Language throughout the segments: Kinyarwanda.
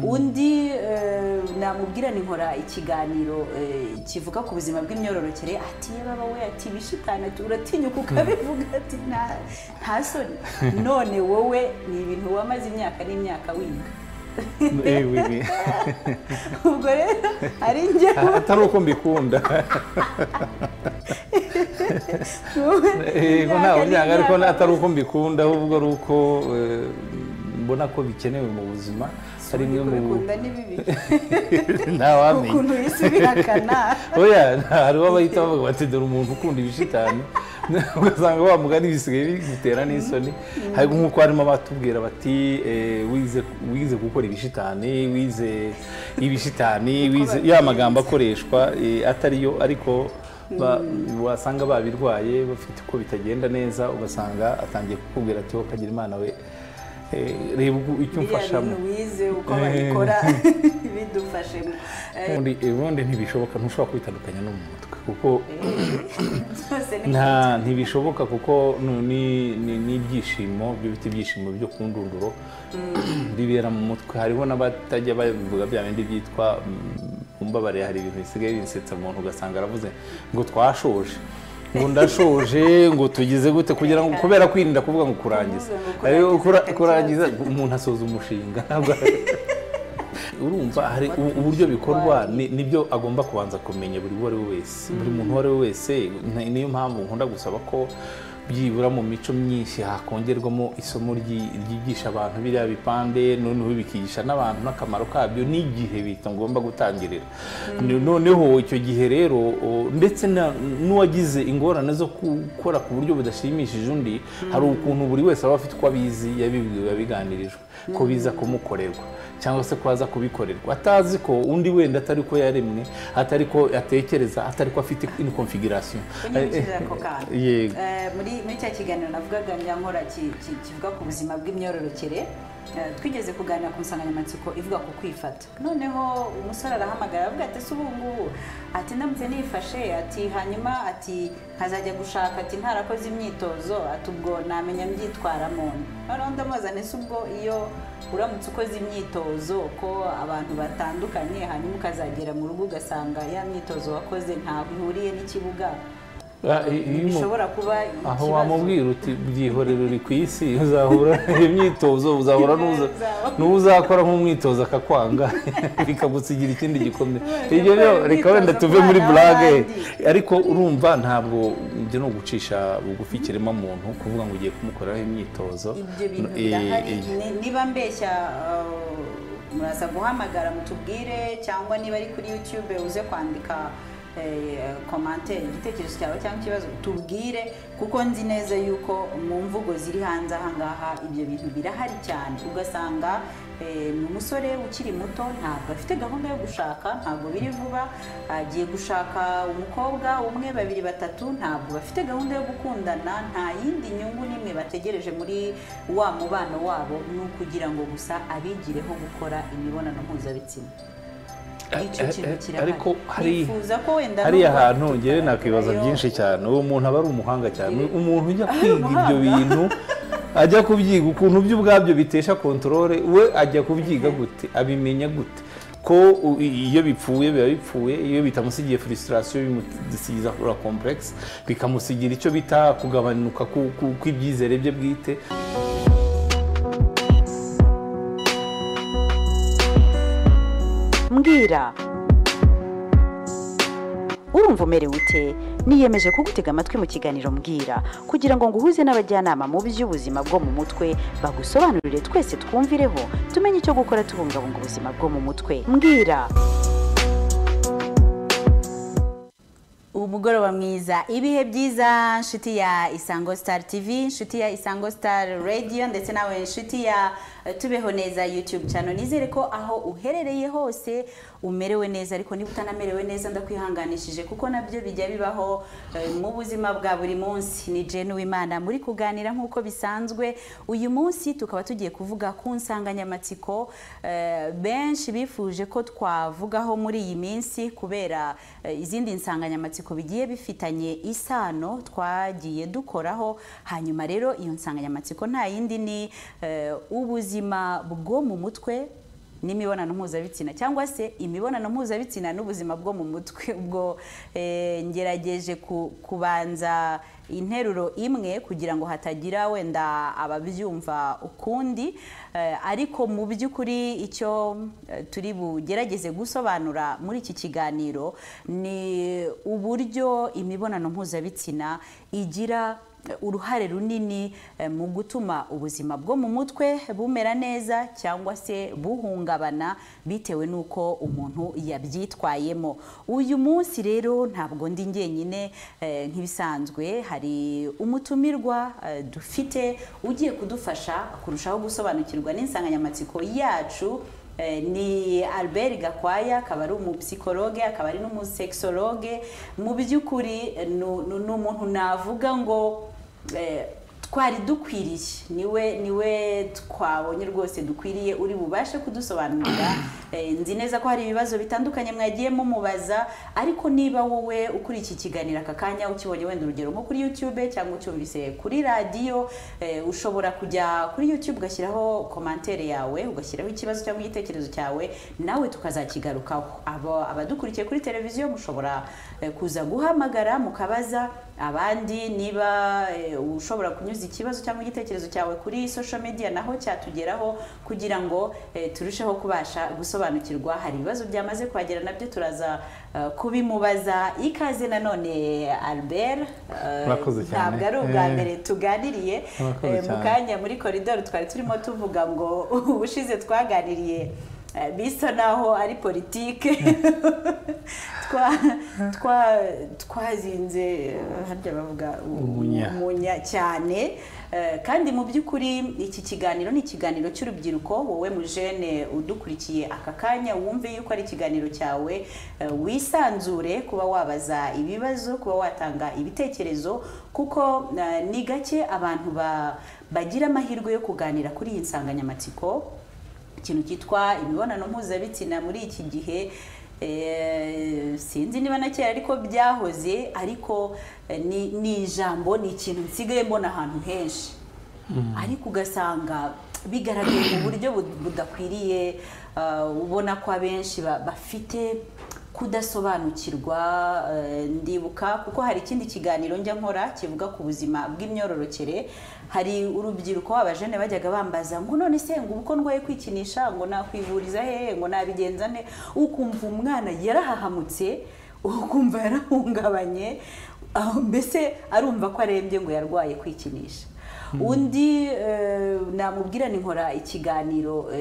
Undi namubwira ni nkora ikiganiro kivuga ku buzima bw'imyororokere, ati baba we, ati bishitana, uratinyuka ukabivuga, ati nta soni. None wowe ni ibintu wamaze imyaka n'imyaka wiga. Ubwo rero ari njye atari uko mbikunda, yego ntawe byanga, ariko atari uko mbikunda, ahubwo ari uko mbona ko bikenewe mu buzima. Ari imwe mu bikunda ni bibi ntawamenya ukuntu isi bihakana. Oya, hariho abahita bavuga bati dore umuntu ukunda ibishitani, ugasanga wa mugani bisigaye bigutera n'isoni. Hari nk'uko harimo abatubwira bati wize gukora ibishitani, wize ibishitani, wize ya magambo akoreshwa atariyo, ariko wasanga babirwaye bafite uko bitagenda neza, ugasanga atangiye kukubwira ati wowe kagira Imana we, reba icyo umfashamo, wize uko babikora bidufashemo. Ubundi ntibishoboka, ntushobora kwitandukanya no mu mutwe kuko ntibishoboka, kuko n'ibyishimo byo bita ibyishimo byo ku ndunduro bibera mu mutwe. Hariho n'abatajya babivuga bya bindi byitwa umbabare, hari ibintu bisigaye binsetsa umuntu, ugasanga aravuze ngo twashoje, ngo ndashoje, ngo tugize gute, kugira ngo kubera kwirinda kuvuga ngo kurangiza. Kurangiza umuntu asoza umushinga, urumva hari uburyo bikorwa, nibyo agomba kubanza kumenya buri uwo ari we wese, buri muntu uwo ari we wese. Niyo mpamvu nkunda gusaba ko byibura mu mico myinshi hakongerwamo isomo ryigisha abantu biriya bipande, noneho bikigisha n'abantu n'akamaro kabyo n'igihe bitagomba gutangirira. Noneho icyo gihe rero ndetse n'uwagize ingorane zo gukora ku buryo budashimishije undi, hari ukuntu buri wese aba afite uko abizi, yabibwiwe, yabiganirijwe ko biza kumukorerwa cyangwa se ko aza kubikorerwa, atazi ko undi wenda atari ko yaremwe, atari ko atekereza, atari ko afite in configuration. Yego, muri cya kiganiro navugaga nkora kivuga ku buzima bw'imyororokere, twigeze kuganira ku nsanganyamatsiko ivuga ku kwifata. Noneho umusore arahamagara avuga ati se ubu ngubu, ati ndamutse nifashe, ati hanyuma ati nkazajya gushaka, ati ntarakoze imyitozo, ati ubwo namenya mbyitwaramo. Noneho ndamubaza nti se ubwo iyo uramutse ukoze imyitozo ko abantu batandukanye, hanyuma ukazagera mu rugo ugasanga ya myitozo wakoze ntaho ihuriye n'ikibuga, bishobora kuba aho wamubwira uti byihorere uri ku isi, uzahura imyitozo, uzahura n'uzakora nk'umwitozo akakwanga bikagusigira ikindi gikomeye. Ibyo rero reka wenda tuve muri blague, ariko urumva ntabwo ibyo no gucisha bugufi kirema muntu kuvuga ngo ugiye kumukoreraho imyitozo. Ibyo bintu birahari, niba mbeshya muraza guhamagara mutubwire, cyangwa niba ari kuri YouTube uze kwandika commentaire igitekerezo cyawe cyangwa ikibazo tubwire, kuko nzi neza yuko mu mvugo ziri hanze aha ngaha ibyo bintu birahari cyane. Ugasanga ni umusore ukiri muto, ntabwo afite gahunda yo gushaka, ntabwo biri vuba, agiye gushaka umukobwa umwe, babiri, batatu, ntabwo bafite gahunda yo gukundana, nta yindi nyungu n'imwe bategereje muri wa mubano wabo, ni ukugira ngo gusa abigireho gukora imibonano mpuzabitsina. Ariko hari ahantu ngewe nakwibaza byinshi cyane. Uwo muntu aba ari umuhanga cyane, umuntu ujya kwiga ibyo bintu, ajya kubyiga ukuntu byo ubwabyo bitesha controle, we ajya kubyiga gute, abimenya gute ko iyo bipfuye biba bipfuye, iyo bitamusigiye frustration bimusigiza la complexe, bikamusigira icyo bita kugabanuka kw'ibyizere bye bwite. Mbwira, urumva umerewe ute? Niyemeje kugutega amatwi mu kiganiro Mbwira kugira ngo nguhuze n'abajyanama mu by'ubuzima bwo mu mutwe, bagusobanurire twese twumvireho, tumenye icyo gukora tubungabunga ubuzima bwo mu mutwe. Mbwira. Umugoroba mwiza, ibihe byiza nshuti ya Isango Star TV, nshuti ya Isango Star Radio, ndetse nawe nshuti ya Tubeho Neza YouTube channel. Nizere ko aho uherereye hose umerewe neza, ariko niba utanamerewe neza ndakwihanganishije kuko nabyo bijya bibaho mu buzima bwa buri munsi. Ni Jane Uwimana muri kuganira nkuko bisanzwe. Uyu munsi tukaba tugiye kuvuga ku nsanganyamatsiko benshi bifuje ko twavugaho muri iyi minsi kubera izindi nsanganyamatsiko bigiye bifitanye isano twagiye dukoraho. Hanyuma rero iyo nsanganyamatsiko nta yindi ni ubuzima bwo mu mutwe n'imibonano mpuzabitsina cyangwa se imibonano mpuzabitsina n'ubuzima bwo mu mutwe. Ubwo ngerageje kubanza interuro imwe kugira ngo hatagira wenda ababyumva ukundi, ariko mu by'ukuri icyo turi bugerageze gusobanura muri iki kiganiro ni uburyo imibonano mpuzabitsina igira uruhare runini mu gutuma ubuzima bwo mu mutwe bumera neza cyangwa se buhungabana bitewe n'uko umuntu yabyitwayemo. Uyu munsi rero ntabwo ndi njyenyine, nk'ibisanzwe hari umutumirwa dufite ugiye kudufasha kurushaho gusobanukirwa n'insanganyamatsiko yacu. Ni Albert Gakwaya, akaba ari umupsikologe, akaba ari n'umusexologe. Mu by'ukuri ni umuntu navuga ngo twari dukwiriye, niwe twabonye rwose dukwiriye, uri bubashe kudusobanurira. Nzi neza ko hari ibibazo bitandukanye mwagiye mumubaza, ariko niba wowe ukuri iki kiganiro aka kanya ukibonye wenda urugero nko kuri YouTube cyangwa ucyumvise kuri radiyo, ushobora kujya kuri YouTube ugashyiraho commentaire yawe, ugashyiraho ikibazo cyangwa igitekerezo cyawe, nawe tukazakigarukaho. Abadukurikiye kuri televiziyo mushobora kuza guhamagara mukabaza abandi, niba ushobora kunyuza ikibazo cyangwa igitekerezo cyawe kuri social media naho cyatugeraho kugira ngo turusheho kubasha gusobanukirwa. Hari ibibazo byamaze kuhagera nabyo turaza kubimubaza. Ikaze nanone Albert, ntabwo ari ubwa mbere tuganiriye. Mu kanya muri koridoro twari turimo tuvuga ngo ubushize twaganiriye bisa naho ari politike, twazinze harya bavuga umunya cyane. Kandi mu by'ukuri iki kiganiro ni ikiganiro cy'urubyiruko. Wowe mujene udukurikiye aka kanya wumve yuko ari ikiganiro cyawe, wisanzure kuba wabaza ibibazo, kuba watanga ibitekerezo, kuko ni gake abantu bagira amahirwe yo kuganira kuri iyi nsanganyamatsiko. Ikintu cyitwa imibonano mpuzabitsina muri iki gihe sinzi niba na kera ariko byahoze, ariko ni ijambo, ni ikintu nsigaye mbona ahantu henshi, ariko ugasanga bigaragaye mu buryo budakwiriye. Ubona ko abenshi bafite kudasobanukirwa. Ndibuka kuko hari ikindi kiganiro njya nkora kivuga ku buzima bw'imyororokere, hari urubyiruko abajene bajyaga bambaza ngo none se ngo uko ndwaye kwikinisha ngo nakwivuriza hehe, ngo nabigenza nte? Ukumva umwana yarahahamutse, ukumva yarahungabanye, mbese arumva ko arembye ngo yarwaye kwikinisha. Undi namubwira ni nkora ikiganiro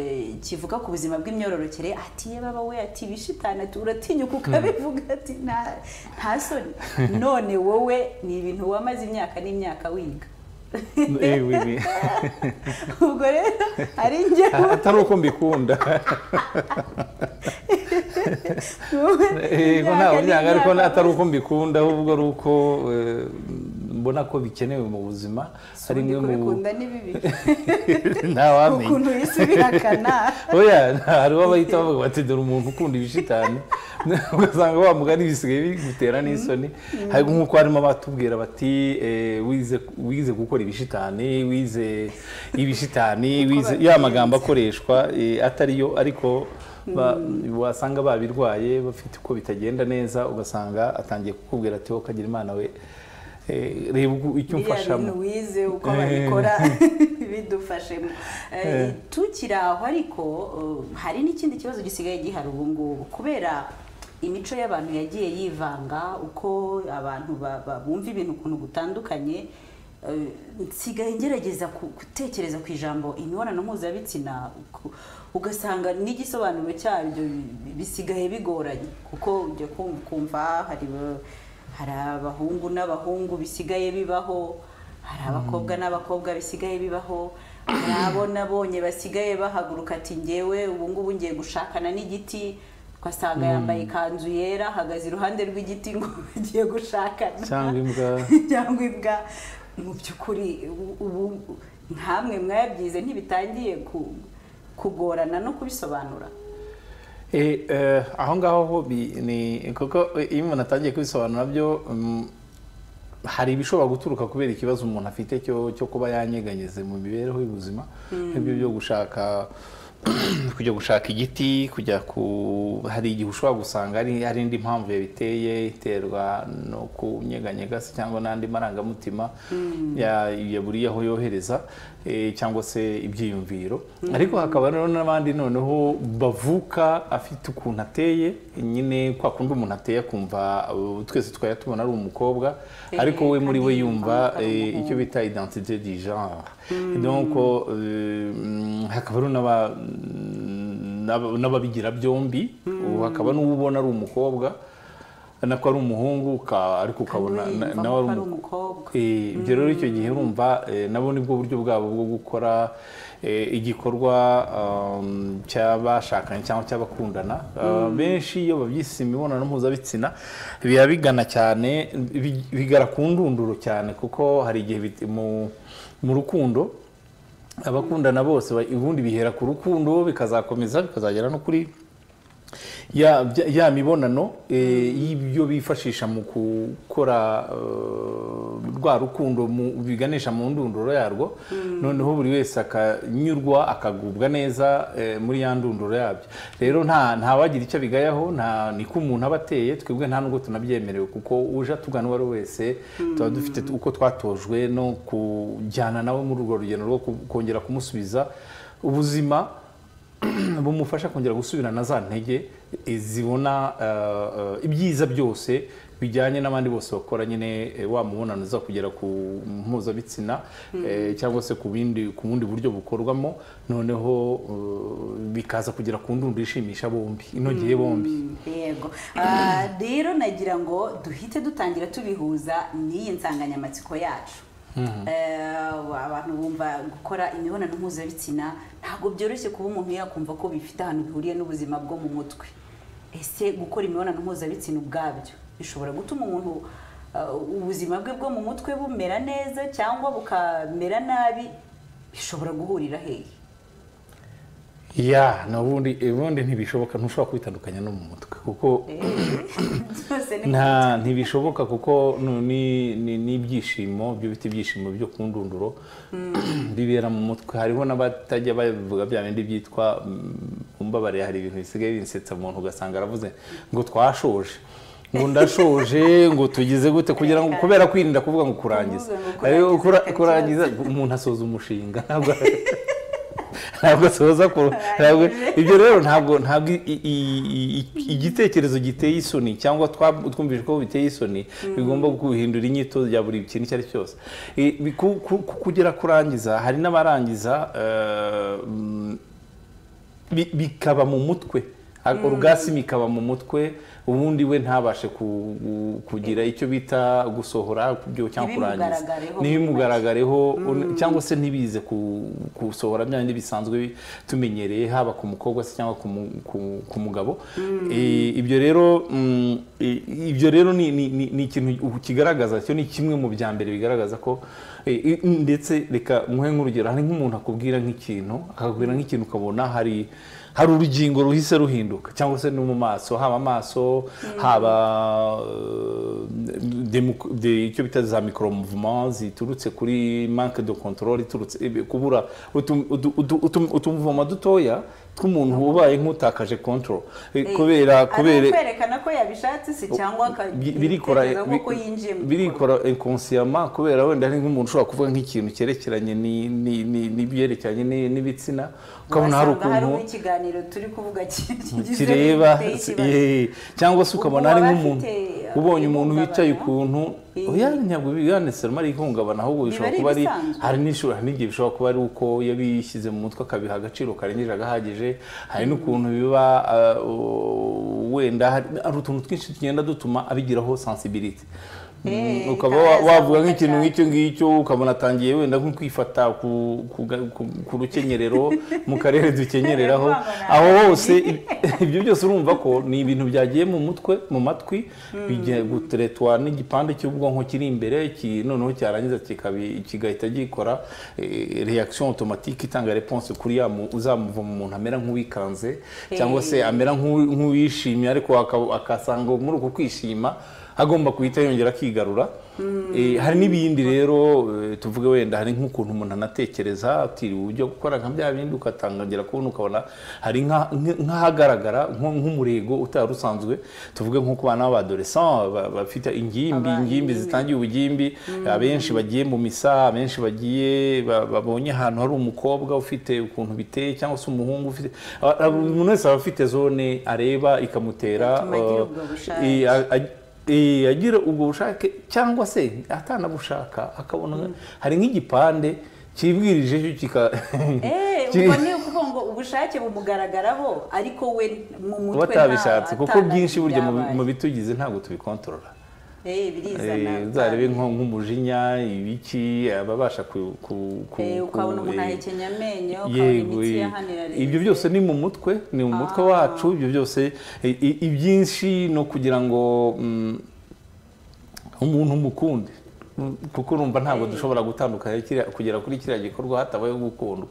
kivuga ku buzima bw'imyororokere, ati ye baba we, ati bishitana uratinyuka ukabivuga, ati nta soni. None wowe ni ibintu wamaze imyaka n'imyaka wiga. Ubwo rero ari njyewe atari uko mbikunda, ariko atari uko mbikunda, ahubwo ari uko mbona ko bikenewe mu buzima. Hari imwe mu bikunda ni bibi ntawamenye ukuntu yisubirana. Oya, hari abahita bavuga bati dore umuntu ukunda ibishitani, ugasanga wa mugani bisigaye bigutera n'isoni. Hari nk'uko harimo abatubwira bati wize gukora ibishitani, wize ibishitani, wize ya magambo akoreshwa atariyo, ariko wasanga babirwaye bafite uko bitagenda neza, ugasanga atangiye kukubwira ati wowe kagira Imana we, reba icyo umfashamo, wize uko babikora bidufashemo. Tukiri aho ariko hari n'ikindi kibazo gisigaye gihari ubu ngubu kubera imico y'abantu yagiye yivanga, uko abantu bumva ibintu ukuntu gutandukanye. Nsigaye ngerageza gutekereza ku ijambo imibonano mpuzabitsina, ugasanga n'igisobanuro cyabyo bisigaye bigoranye, kuko ujya kumva hari abahungu n'abahungu bisigaye bibaho, hari abakobwa n'abakobwa bisigaye bibaho, hari abo nabonye basigaye bahaguruka ati ngewe ubu ngubu ngiye gushakana n'igiti, ugasanga yambaye ikanzu yera ahagaze iruhande rw'igiti ngo agiye gushakana cyangwa imbwa. Mu by'ukuri ubu nkamwe mwabyize ntibitangiye kugorana no kubisobanura. Aho ngaho ni kuko iyo umuntu atangiye kubisobanura byo hari ibishobora guturuka kubera ikibazo umuntu afite cyo kuba yanyeganyeze mu mibereho y'ubuzima, nk'ibyo byo gushaka Kujya gushaka igiti, kujya ku hari igihe ushobora gusanga hari indi mpamvu yabiteye, iterwa no kunyeganyega se cyangwa n'andi marangamutima yaburiye aho yohereza, cyangwa se ibyiyumviro. Ariko hakaba rero n'abandi noneho bavuka afite ukuntu ateye nyine, kwa kundi umuntu ateye akumva, twese twajya tubona ari umukobwa, ariko we muri we kandi yumva yumva ko ari icyo umuhungu. Bita identité du genre. Donc hakaba rero n'ababigira byombi. Ubu hakaba n'uwubona ari umukobwa nako ari umuhungu, ariko ukabona kandi we yiyumvamo nawe ko ari ari umukobwa. Ibyo rero icyo gihe urumva, nabo nibwo buryo bwabo bwo gukora igikorwa cy'abashakanye cyangwa cy'abakundana. Benshi iyo babyise imibonano mpuzabitsina biba bigana cyane, bigara ku ndunduro cyane, kuko hari igihe mu rukundo abakundana bose ubundi bihera ku rukundo, bikazakomeza bikazagera no kuri ya mibonano y'ibyo bifashisha mu gukora rwa rukundo biganisha mu ndunduro yarwo. Noneho buri wese akanyurwa, akagubwa neza muri ya ndunduro yabyo. Rero nta wagira icyo abigayaho, nta niko umuntu aba ateye. Twebwe nta nubwo tunabyemerewe, kuko uje atugana uwo ari we wese tuba dufite uko twatojwe no kujyana nawe muri urwo rugendo rwo kongera kumusubiza ubuzima bumufasha kongera gusubirana za ntege zibona ibyiza byose bijyanye n'abandi bose bakora nyine wa mubonano uza kugera ku mpuzabitsina, cyangwa se ku bundi buryo bukorwamo, noneho bikaza kugera ku ndunduro ishimisha bombi, inogeye bombi. Yego. Rero nagira ngo duhite dutangira tubihuza n'iyi nsanganyamatsiko yacu. Abantu bumva gukora imibonano mpuzabitsina ntabwo byoroshye kuba umuntu yakumva ko bifite ahantu bihuriye n'ubuzima bwo mu mutwe. Ese gukora imibonano mpuzabitsina ubwabyo bishobora gutuma umuntu ubuzima bwe bwo mu mutwe bumera neza cyangwa bukamera nabi? Bishobora guhurira hehe? Ya, n'ubundi ubundi ntibishoboka, ntushobora kubitandukanya no mu mutwe kuko Byose ni nta ntibishoboka, kuko ni ibyishimo byo bita ibyishimo byo ku ndunduro bibera mu mutwe. Hariho n'abatajya babivuga, bya bindi byitwa umbabare, hari ibintu bisigaye binsetsa, umuntu ugasanga aravuze ngo twashoje, ngo ndashoje, ngo tugize gute, kugira ngo kubera kwirinda kuvuga ngo kurangiza. Kuvuga ngo Ariko kurangiza. Kurangiza, umuntu asoza umushinga, ntabwo asoza ntabwo ibyo rero ntabwo igitekerezo giteye isoni cyangwa twumvise ko biteye isoni bigomba guhindura inyito ya buri kintu icyo ari cyo cyose. Kugera kurangiza, hari n'abarangiza bikaba mu mutwe, orgasme ikaba mu mutwe, ubundi we ntabashe kugira icyo bita gusohora byo cyangwa kurangiza. Ntibimugaragareho. Ntibimugaragareho, cyangwa se ntibize gusohora bya bindi bisanzwe tumenyereye, haba ku mukobwa se cyangwa ku mugabo. Ibyo rero ni ikintu kigaragaza, cyo ni kimwe mu bya mbere bigaragaza ko ndetse reka nkuhe nk'urugero. Hari nk'umuntu akubwira nk'ikintu, akakubwira nk'ikintu, ukabona hari urugingo ruhise ruhinduka, cyangwa se no mu maso, haba amaso, haba icyo bita za micromouvement ziturutse kuri manque de contrôle, iturutse kubura utumuvoma dutoya tw'umuntu ubaye nk'utakaje control. Kubera Ari kubera ukwerekana ko yabishatse se, cyangwa birikora akatekereza ko yinjiye mu gikorwa? Birikora inconsciemment, kubera wenda hari nk'umuntu ushobora kuvuga nk'ikintu cyerekeranye n'ibyerekeranye n'ibitsina, ukabona hari Wasanga hari ukuntu ikiganiro turi kuvuga kigize kireba giteye ikibazo. Cyangwa se ukabona hari Ubwo nk'umuntu abafite, ubonye umuntu wicaye ihungabana. ukuntu. Oya, ntabwo biganisemo ari ihungabana, ahubwo Biba bishobora ari kuba ari ibisanzwe. hari n'igihe bishobora kuba ari uko yabishyize mu mutwe, akabiha agaciro karengeje agahagije. Hari n'ukuntu biba wenda hari utuntu twinshi tugenda dutuma abigiraho sensibility. Ukaba Ikaba wavuga yazamuka nk'ikintu cyane. nk'icyo ngicyo, ukabona atangiye wenda nko kwifata ku rukenyerero, mu karere dukenyereraho aho hose. Ibyo byose urumva ko ni ibintu byagiye mu mutwe, mu matwi, bijya guteretwa n'igipande cy'ubwonko kiri imbere, noneho cyarangiza kigahita gikora réaction automatique itanga réponse kuri ya uzamuva mu muntu amera nk'uwikanze, cyangwa se amera nk'uwishimye, ariko akasanga muri uku kwishima Agomba guhita yongera akigarura. Hari n'ibindi rero, tuvuge wenda hari nk'ukuntu umuntu anatekereza atiriwe ujya gukora nka bya bindi, ugatangira kubona ukabona hari nk'ahagaragara nk'umurego utari usanzwe. Tuvuge nko ku bana b'abadolescent bafite ingimbi zitangiye ubugimbi, abenshi bagiye mu misa, abenshi bagiye babonye ahantu hari umukobwa ufite ukuntu biteye cyangwa se umuhungu ufite, umuntu wese aba afite zone areba ikamutera agira ubwo bushake cyangwa se atanabushaka, akabona hari nk'igipande kibwirije cyo ubwo ni ukuvuga ngo ubushake bumugaragaraho ariko we mu mutwe batabishatse, kuko byinshi burya mu bitugize ntabwo tubikontorora. Birizana. Uzarebe nk'umujinya, ibiki ababasha ukabona umuntu ahekenya amenyo, ukabona imitsi yahanira. Ibyo byose ni mu mutwe, ni mu mutwe wacu. Ibyo byose ibyinshi no kugira ngo umuntu umukunde, kuko urumva ntabwo dushobora gutandukanya kugera kuri kiriya gikorwa hatabayeho gukundwa.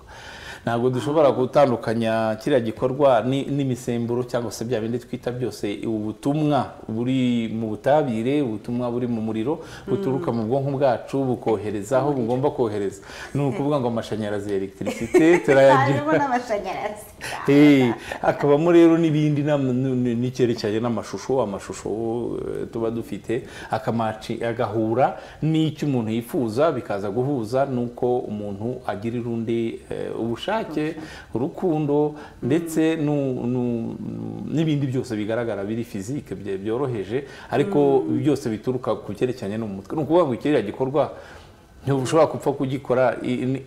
Ntabwo dushobora gutandukanya kiriya gikorwa n'imisemburo cyangwa se bya bindi twita byose ubutumwa buri mu butabire, ubutumwa buri mu muriro buturuka mu bwonko bwacu bukohereza aho bugomba kohereza. Ni ukuvuga ngo amashanyarazi ya electricité turayagira, hakabamo rero n'ibindi n'icyerekeranye n'amashusho, amashusho tuba dufite akamaci agahura n'icyo umuntu yifuza, bikaza guhuza nuko umuntu agirira undi ubushake, urukundo, ndetse n'ibindi byose bigaragara biri physique byoroheje, ariko byose bituruka ku cyerekeranye n'umutwe. Ni ukuvuga ngo kiriya gikorwa ntushobora gupfa kugikora,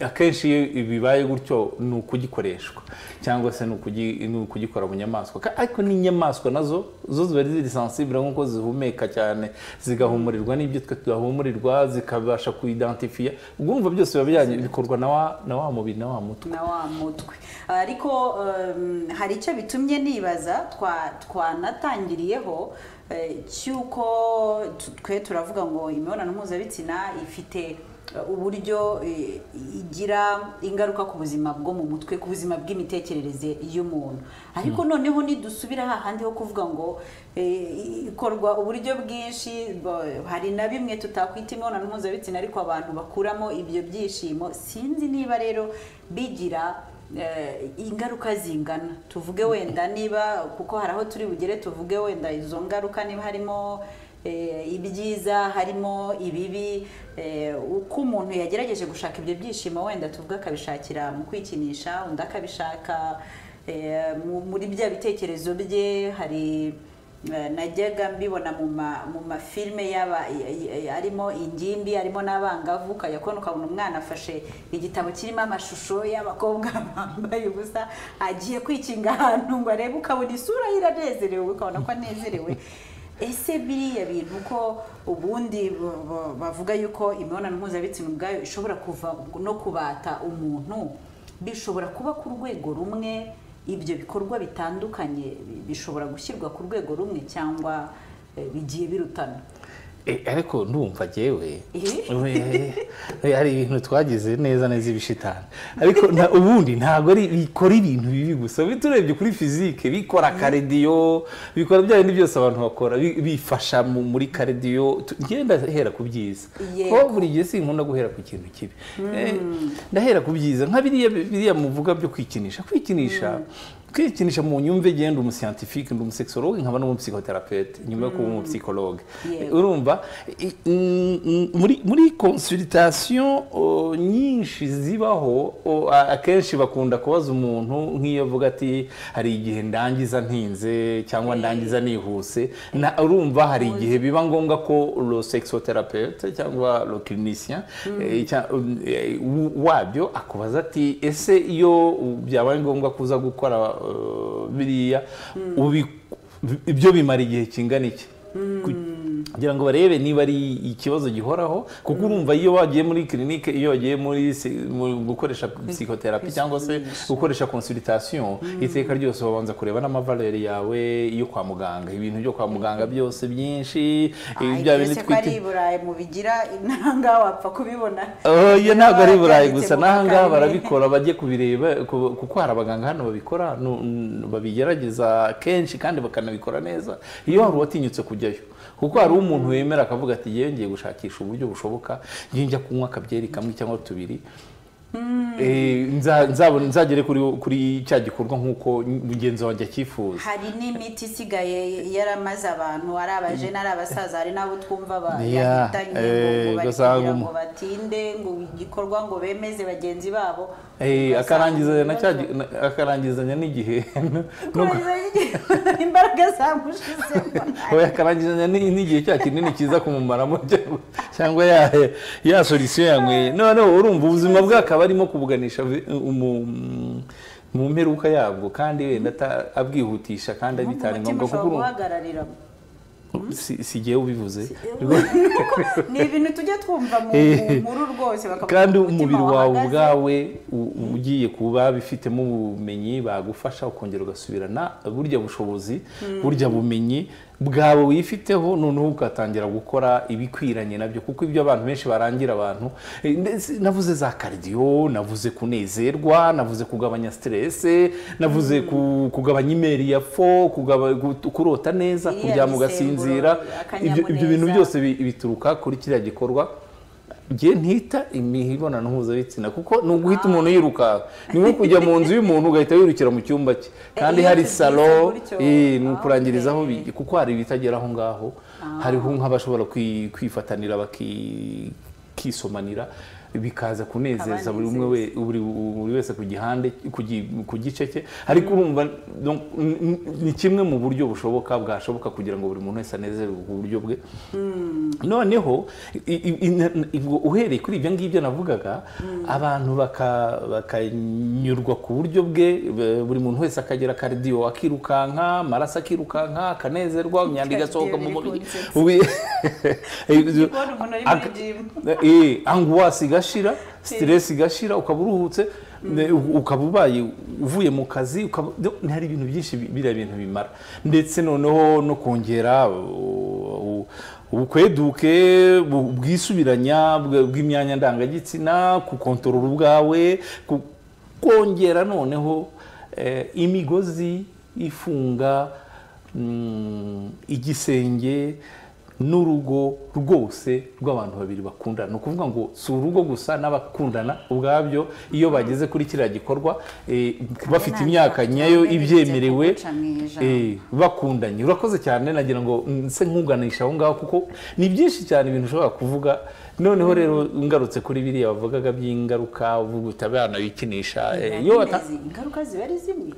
akenshi iyo bibaye gutyo ni ukugikoreshwa cyangwa se ni ukugikora mu nyamaswa. Ariko n'inyamaswa nazo zo ziba ziri sensible, nk'uko zihumeka cyane zigahumurirwa n'ibyo twe tudahumurirwa, zikabasha kuidentifia. Ubwo urumva byose biba bikorwa na wa mubiri na wa mutwe. Na wa mutwe. Ariko hari icyo bitumye nibaza twanatangiriyeho cy'uko twe turavuga ngo imibonano mpuzabitsina ifite uburyo igira ingaruka ku buzima bwo mu mutwe, ku buzima bw'imitekerereze y'umuntu. Ariko noneho nidusubira hahandi ho kuvuga ngo ikorwa uburyo bwinshi, hari na bimwe tutakwita imibonano mpuzabitsina ariko abantu bakuramo ibyo byishimo. Sinzi niba rero bigira ingaruka zingana. Tuvuge wenda niba, kuko hari aho turi bugere tuvuge wenda izo ngaruka niba harimo ibyiza, harimo ibibi, uko umuntu yagerageje gushaka ibyo byishimo wenda tuvuga akabishakira mu kwikinisha, undi akabishaka muri bya bitekerezo bye. Hari najyaga mbibona mu mafilme yaba arimo ingimbi, arimo n'abangavu, ukajya kubona ukabona umwana afashe igitabo kirimo amashusho y'abakobwa bambaye ubusa, agiye kwikinga ahantu ngo arebe, ukabona isura ye iranezerewe, ukabona ko anezerewe. Ese biriya bintu ko ubundi bavuga yuko imibonano mpuzabitsina ubwayo ishobora kuva no kubata umuntu, bishobora kuba ku rwego rumwe, ibyo bikorwa bitandukanye bishobora gushyirwa ku rwego rumwe cyangwa bigiye birutana? Ariko ndumva jewe hari ibintu twagize neza neza ibishitani, ariko ubundi ntabwo ari bikora ibintu bibi gusa. Biturebye kuri physique bikora cardio, bikora bya bindi byose abantu bakora, bifasha muri cardio. Ngenda hera ku byiza, ko buri gihe sinkunda guhera ku kintu kibi, ndahera ku byiza nka biriya muvuga byo kwikinisha. Kwikinisha mu nyumve, genda umuscientifique, ndi umusexologue, nkaba n'umupsychothérapeute nyuma yo kuba umupsychologue. Urumva muri consultation nyinshi zibaho, akenshi bakunda kubaza umuntu nk'iyo avuga ati hari igihe ndangiza ntinze cyangwa ndangiza nihuse. Urumva hari igihe biba ngombwa ko le sexothérapeute cyangwa le clinicien wabyo akubaza ati ese iyo byabaye ngombwa kuza gukora biriya ibyo bimara igihe kingana iki, kugira ngo barebe niba ari ikibazo gihoraho. Kuko urumva iyo wagiye muri clinique, iyo wagiye muri gukoresha psychotherapy cyangwa se gukoresha consultation, iteka ryose babanza kureba n'amavaleur yawe yo kwa muganga, ibintu byo kwa muganga byose byinshi, ibya bintu twite ari Burayi mubigira inanga wapfa kubibona. Oya ntabwo ari Burayi gusa, nahanga barabikora, bajye kubireba, kuko hari abaganga hano babikora, babigerageza kenshi kandi bakanabikora neza iyo hari uwatinyutse kujyayo. Kuko hari n'umuntu wemera akavuga ati yewe ngiye gushakisha uburyo bushoboka, ngiye njya kunywa akabyeri kamwe cyangwa tubiri, nzagere kuri cya gikorwa nk'uko mugenzi wanjye acyifuza. Hari n'imiti isigaye yaramaze abantu, ari abajene, ari abasaza, hari n'abo twumva bahitanye ngo bari kugira ngo batinde ngo igikorwa ngo bemeze bagenzi babo, akarangizanya n'igihe imbaraga zamushizemo, akarangizanya n'igihe cya kinini kiza kumumaramo cyangwa ya solution yanyweye. Noneho urumva ubuzima bwe akaba arimo kubuganisha mu mperuka yabwo, kandi wenda abwihutisha kandi bitari ngombwa, kuko si jyewe ubivuze, ni ibintu tujya twumva mu nkuru rwose. Kandi umubiri wawe ubwawe ugiye kuba bifitemo ubumenyi bagufasha ukongera ugasubirana burya bushobozi, burya bumenyi bwawe wifiteho, noneho ugatangira gukora ibikwiranye nabyo. Kuko ibyo abantu benshi barangira abantu, navuze za cardio, navuze kunezerwa, navuze kugabanya stress, navuze kugabanya imeri ya fo, kurota neza, kuryama ugasinzira, ibyo bintu byose bituruka kuri kiriya gikorwa. Ngiye ntita imibonano mpuzabitsina, kuko ni uguhita umuntu yiruka, ni nko kujya mu nzu y'umuntu ugahita wirukira mu cyumba cye, kandi hari salo, ni ukurangirizaho, kuko hari ibitagera aho ngaho. Hariho nk'abashobora kwifatanira bakisomanira, bikaza kunezeza buri umwe, buri wese ku gihande, ku gice cye. Ariko urumva ni kimwe mu buryo bushoboka bwashoboka kugira ngo buri muntu wese anezerwe ku buryo bwe. Noneho uhereye kuri ibyo ngibyo navugaga, abantu bakanyurwa ku buryo bwe, buri muntu wese akagira cardio, akirukanka, amaraso akirukanka, akanezerwa, imyanda igasohoka mu mubiri, angoisse igashira, stress igashira, ukaba uruhutse, ukaba ubaye uvuye mu kazi, hari ibintu byinshi biriya bintu bimara. Ndetse noneho no kongera ubukweduke bwisubiranya bw'imyanya ndangagitsina, kukontorora ubwawe, kongera noneho imigozi ifunga igisenge n'urugo rwose rw'abantu babiri bakundana. Ni ukuvuga ngo si urugo gusa, n'abakundana ubwabyo iyo bageze kuri kiriya gikorwa bafite imyaka nyayo ibyemerewe bakundanye. Urakoze cyane, nagira ngo nse nkuganisha aho ngaho, kuko ni byinshi cyane ibintu ushobora kuvuga. Noneho rero ngarutse kuri biriya bavugaga by'ingaruka, uvuga uti abana bikinisha, ingaruka ziba ari zimwe.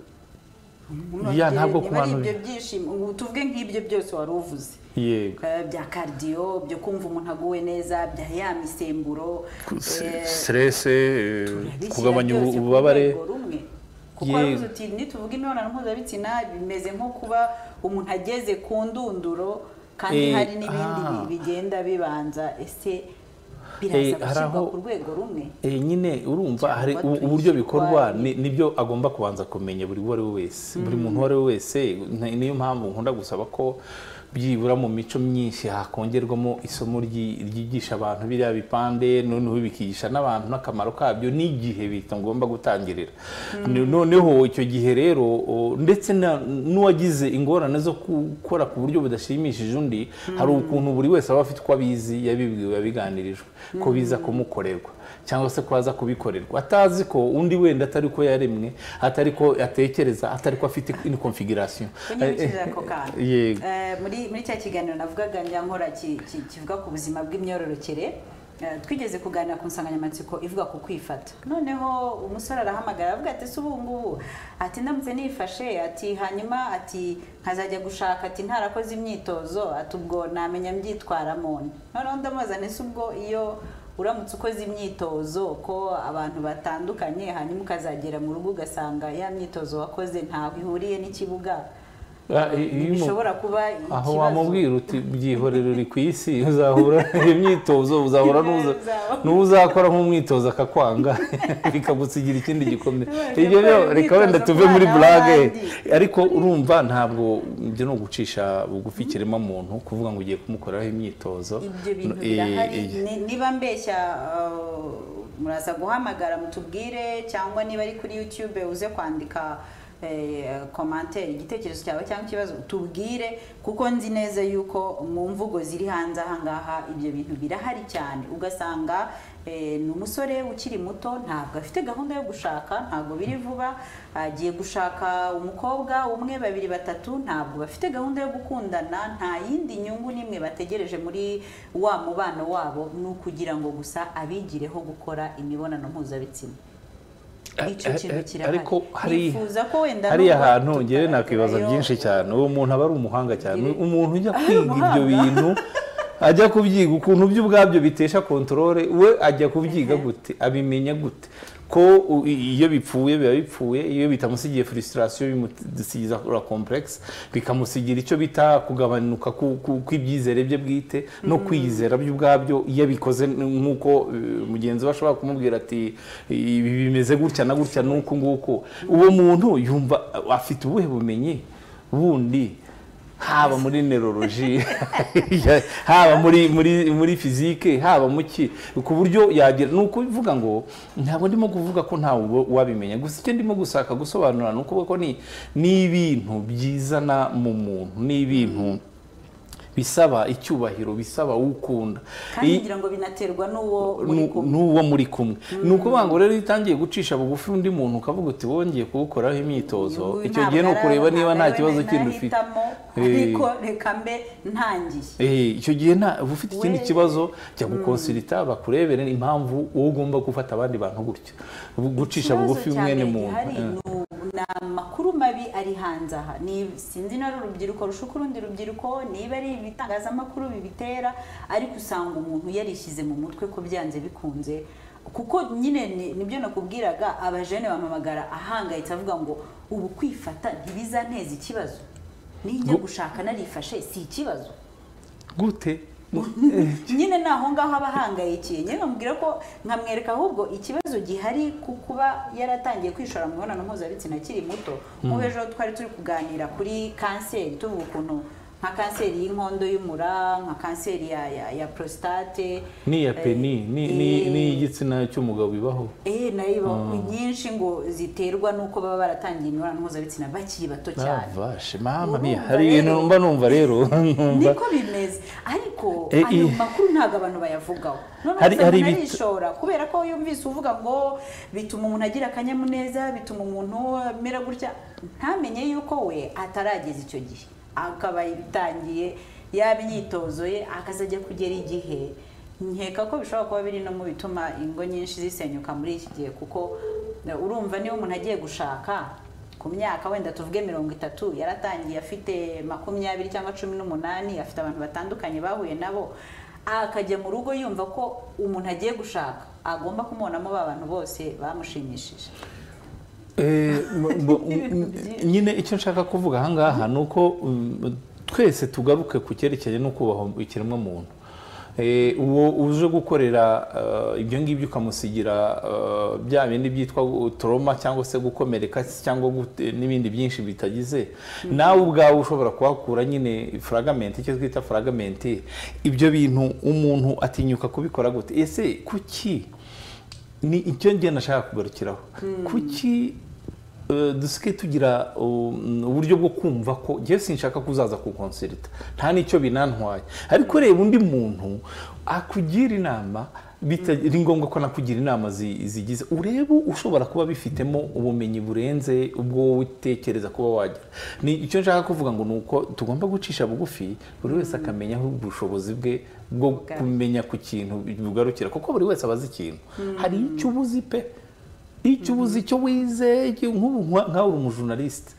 Ya ntabwo ku bantu ibyo byishimo tuvuge nk'ibyo byose wari uvuze, bya cardio, byo kumva umuntu aguwe neza, bya ya misemburo, stress, kugabanya ububabare. Kuko waruzi uti nituvuga imibonano mpuzabitsina bimeze nko kuba umuntu ageze ku ndunduro, kandi hari n'ibindi bigenda bibanza. Ese biraza gushyirwa ku rwego rumwe? Nyine urumva hari uburyo bikorwa, nibyo agomba kubanza kumenya buri uwo ari we wese, buri muntu uwo ari we wese. Niyo mpamvu nkunda gusaba ko byibura mu mico myinshi hakongerwamo isomo ryigisha abantu biriya bipande, noneho bikigisha n'abantu n'akamaro kabyo n'igihe bitagomba gutangirira. Noneho icyo gihe rero ndetse n'uwagize ingorane zo gukora ku buryo budashimishije undi, hari ukuntu buri wese aba afite uko abizi, yabibwiwe, yabiganirijwe ko biza kumukorerwa cyangwa se ko aza kubikorerwa, atazi ko undi wenda atari ko yaremwe, atari ko atekereza, atari ko afite in configuration. Muri cya kiganiro navugaga njya nkora kivuga ku buzima bw'imyororokere, twigeze kuganira ku nsanganyamatsiko ivuga ku kwifata. Noneho umusore arahamagara avuga ati se ubu ngubu, ati ndamutse nifashe, ati hanyuma ati nkazajya gushaka, ati ntarakoze imyitozo, ati ubwo namenya mbyitwaramo. Noneho ndamubaza nti se ubwo iyo uramutse ukoze imyitozo ko abantu batandukanye, hanyuma ukazagera mu rugo ugasanga ya myitozo wakoze ntaho ihuriye n'ikibuga, bishobora kuba ikibazo. Aho wamubwira uti byihorere uri ku isi, uzahura imyitozo, uzahura n'uzakora nk'umwitozo akakwanga bikagusigira ikindi gikomere. Ibyo reka wenda tuve muri blague, ariko urumva ntabwo ibyo ni ugucisha bugufi ikirema muntu kuvuga ngo ugiye kumukoreraho imyitozo. Ibyo bintu birahari. Niba mbeshya muraza guhamagara mutubwire, cyangwa niba ari kuri YouTube uze kwandika commentaire, igitekerezo cyawe cyangwa ikibazo tubwire, kuko nzi neza yuko mu mvugo ziri hanze aha ngaha ibyo bintu birahari cyane. Ugasanga ni umusore ukiri muto, ntabwo afite gahunda yo gushaka, ntabwo biri vuba, agiye gushaka umukobwa umwe, babiri, batatu, ntabwo bafite gahunda yo gukundana, nta yindi nyungu n'imwe bategereje muri wa mubano wabo, ni ukugira ngo gusa abigireho gukora imibonano mpuzabitsina. Icyo kintu kirahari. Ariko nifuza ko wenda hariya nubwo hantu ngewe nakwibaza tutaragerayo- byinshi cyane. Uwo muntu aba ari umuhanga cyane, umuntu ujya Ari kwiga ibyo umuhanga. bintu, ajya kubyiga ukuntu byo ubwabyo bitesha contrôle, we ajya kubyiga gute? Abimenya gute ko iyo bipfuye biba bipfuye, iyo bitamusigiye frustration bimusigiza la complexe, bikamusigira icyo bita kugabanuka kw'ibyizere bye bwite no kwiyizera bye ubwabyo, iyo abikoze nk'uko mugenzi we ashobora kumubwira ati ibi bimeze gutya na gutya n'uku nguku, uwo muntu yumva afite ubuhe bumenyi bundi, haba muri neurologie, haba muri physique, haba mu ki, ku buryo yagira? Ni ukuvuga ngo ntabwo ndimo kuvuga ko ntawe wabimenya, gusa icyo ndimo gushaka gusobanura ni ukuvuga ko ni ibintu byizana mu muntu, ni ibintu bisaba icyubahiro, bisaba ukunda. Kandi ngira ngo binaterwa n'uwo muri kumwe. N'uwo muri kumwe. Ni ukuvuga ngo rero iyo utangiye gucisha bugufi undi muntu, ukavuga uti wongeye kuwukoraho imyitozo, Uyu icyo gihe ni ntabwo ukureba niba nta ntabwo kibazo ari we kindi ufite. nahitamo, ariko reka mbe ntangiye. Icyo gihe nta uba ufite ikindi kibazo, jya gukonsulita bakurebere impamvu wowe ugomba gufata abandi bantu gutyo, gucisha Ikibazo bugufi cya mwene mbere muntu. gihari ni amakuru mabi ari hanze aha. Sinzi niba ari urubyiruko rushuka urundi rubyiruko, niba ari ibitangazamakuru bibitera, ariko usanga umuntu yarishyize mu mutwe ko byanze bikunze, kuko nyine nibyo nakubwiraga, abajene bampamagara ahangayitse avuga ngo ubu kwifata ntibizanteza ikibazo, nijya gushaka narifashe si ikibazo? Gute? Nyine ni aho ngaho aba ahangayikiye. Nyine nkamubwira ko, nkamwereka ahubwo ikibazo gihari ku kuba yaratangiye kwishora mu mibonano mpuzabitsina akiri muto. Nk'ubu ejo twari turi kuganira kuri kanseri, tuvuga ukuntu nka kanseri y'inkondo y'umura, nka kanseri ya prostate, n'iya pénis, n'iy'igitsina cy'umugabo bibaho. Nayo ibaho nyinshi, ngo ziterwa n'uko baba baratangiye imibonano mpuzabitsina bakiri bato cyane. Vache, mama mia! Urumva Hari ibintu rero- mba numva rero numva Niko bimeze, ariko ayo makuru ntabwo abantu bayavugaho. Noneho usanga Hari umuntu arishora kubera ko yumvise uvuga ngo bituma umuntu agira akanyamuneza, bituma umuntu amera gutya, ntamenye yuko we atarageza icyo gihe, akaba bitangiye yaba imyitozo ye akazajya kugera igihe. Nkeka ko bishobora kuba biri no mu bituma ingo nyinshi zisenyuka muri iki gihe, kuko urumva niba umuntu agiye gushaka ku myaka wenda tuvuge 30, yaratangiye afite 20 cyangwa 18, afite abantu batandukanye bahuye nabo, akajya mu rugo yumva ko umuntu agiye gushaka agomba kumubonamo ba bantu bose bamushimishije. Nyine icyo nshaka kuvuga ahangaha ni uko twese tugaruke ku cyerekeranye no kubaha ikiremwamuntu. Uwo uje gukorera ibyo ngibyo ukamusigira bya bindi byitwa trauma cyangwa se gukomereka cyangwa n'ibindi byinshi bitagize, nawe ubwawe ushobora kuhakura nyine fragment, icyo twita fragment. Ibyo bintu umuntu atinyuka kubikora gute? Ese kuki? Ni icyo njye nashaka kugarukiraho. Kuki dusigaye tugira uburyo bwo kumva ko njyewe sinshaka kuzaza kukonsulita, nta n'icyo binantwaye, ariko reba undi muntu akugira inama, bitari ngombwa ko nakugira inama zigize, urebe ushobora kuba bifitemo ubumenyi burenze ubwo wowe utekereza kuba wagira. Ni icyo nshaka kuvuga ngo ni uko tugomba gucisha bugufi, buri wese akamenya aho ubushobozi bwe bwo kumenya ku kintu bugarukira, kuko buri wese aba azi ikintu. Hari icyo uba uzi pe, icyo uba uzi, icyo wize. Nk'ubu nkawe uri umujournaliste,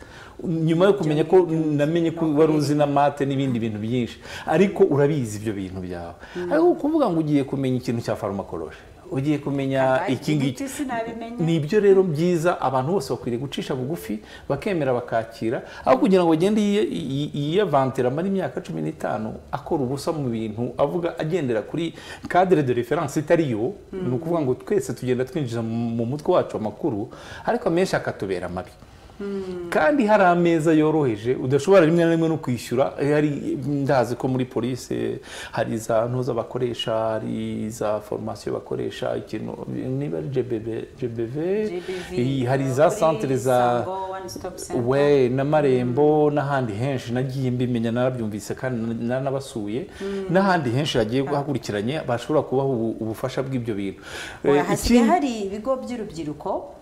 nyuma yo kumenya ko namenye ko wari uzi na maths n'ibindi bintu byinshi, ariko urabizi ibyo bintu byawe, ariko kuvuga ngo ugiye kumenya ikintu cya pharmacologie, ugiye kumenya iki ngiki, Imiti sinabimenya. Ni ibyo rero byiza. Abantu bose bakwiriye gucisha bugufi, bakemera, bakakira, aho kugira ngo agende yiyavantira, amara imyaka 15 akora ubusa mu bintu avuga agendera kuri cadre de référence itari yo. Ni ukuvuga ngo twese tugenda twinjiza mu mutwe wacu amakuru, ariko amenshi akatubera mabi. Kandi hari ameza yoroheje udashobora rimwe na rimwe no kwishyura. Hari ndazi ko muri police hari za ntuza bakoresha, hari za formation bakoresha, ikintu niba ari GBV, hari za centre za we n'amarembo n'ahandi henshi nagiye mbimenya, narabyumvise kandi naranabasuye n'ahandi henshi hagiye hakurikiranye bashobora kubaha ubufasha bw'ibyo bintu. Hasigaye hari ibigo by'urubyiruko,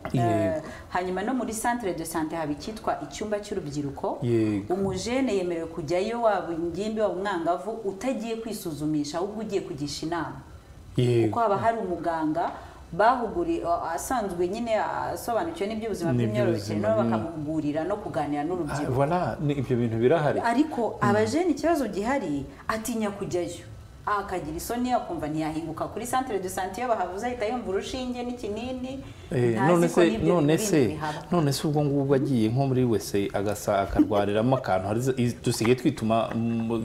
hanyuma no muri centre de santé haba icyitwa icyumba cy'urubyiruko. Umujene yemerewe kujyayo, waba ingimbi waba umwangavu, utagiye kwisuzumisha ahubwo ugiye kugisha inama, kuko haba hari umuganga bahuguri asanzwe nyine asobanukiwe n'iby'ubuzima bw'imyororokere, no bakamuhugurira no kuganira n'urubyiruko. Voilà, ibyo bintu birahari. Ariko abajene ikibazo gihari, atinya kujyayo, akagira isoni, akumva ntiyahinguka kuri centre de santé iyo bahavuze ahita yumva urushinge n'ikinini. None se ubwo ngubwo agiye nko muri wese agasa akarwariramo akantu, dusigaye twituma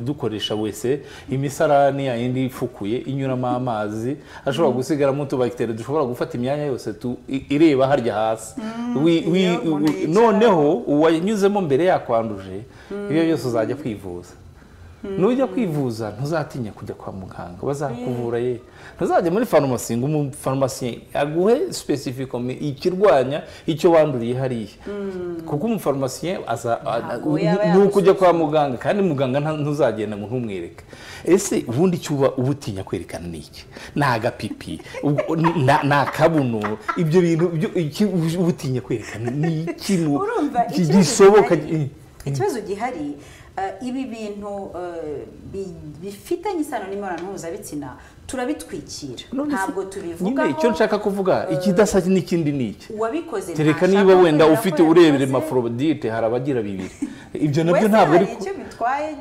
dukoresha wese imisarani yindi ifukuye inyuramo amazi ashobora gusigaramo utubacteria dushobora gufata imyanya yose ireba harya hasi. Noneho uwanyuzemo mbere yakwanduje, ibyo byose uzajya kwivuza. Nujya kwivuza ntuzatinya kujya kwa muganga, bazakuvura ye. Ntuzajya muri farumasi ngo umufarumasi aguhe specifically ikirwanya icyo wanduriye hariya, kuko umufarumasi aza nukujya kwa muganga, kandi muganga ntuzagenda ngo ntumwereke. Ese ubundi icyo uba ubutinya kwerekana ni iki? Ni agapipi, ni akabuno, ibyo bintu ubutinya kwerekana ni ikintu gisoboka. Ikibazo gihari, ibi bintu bifitanye isano n'imibonano mpuzabitsina turabitwikira, ntabwo tubivugaho. Icyo nshaka kuvuga ikidasa n'ikindi ni iki? Uwabikoze tereka niba wenda ufite urebere hermaphrodite, hari abagira bibiri, ibyo nabyo ntabwo ari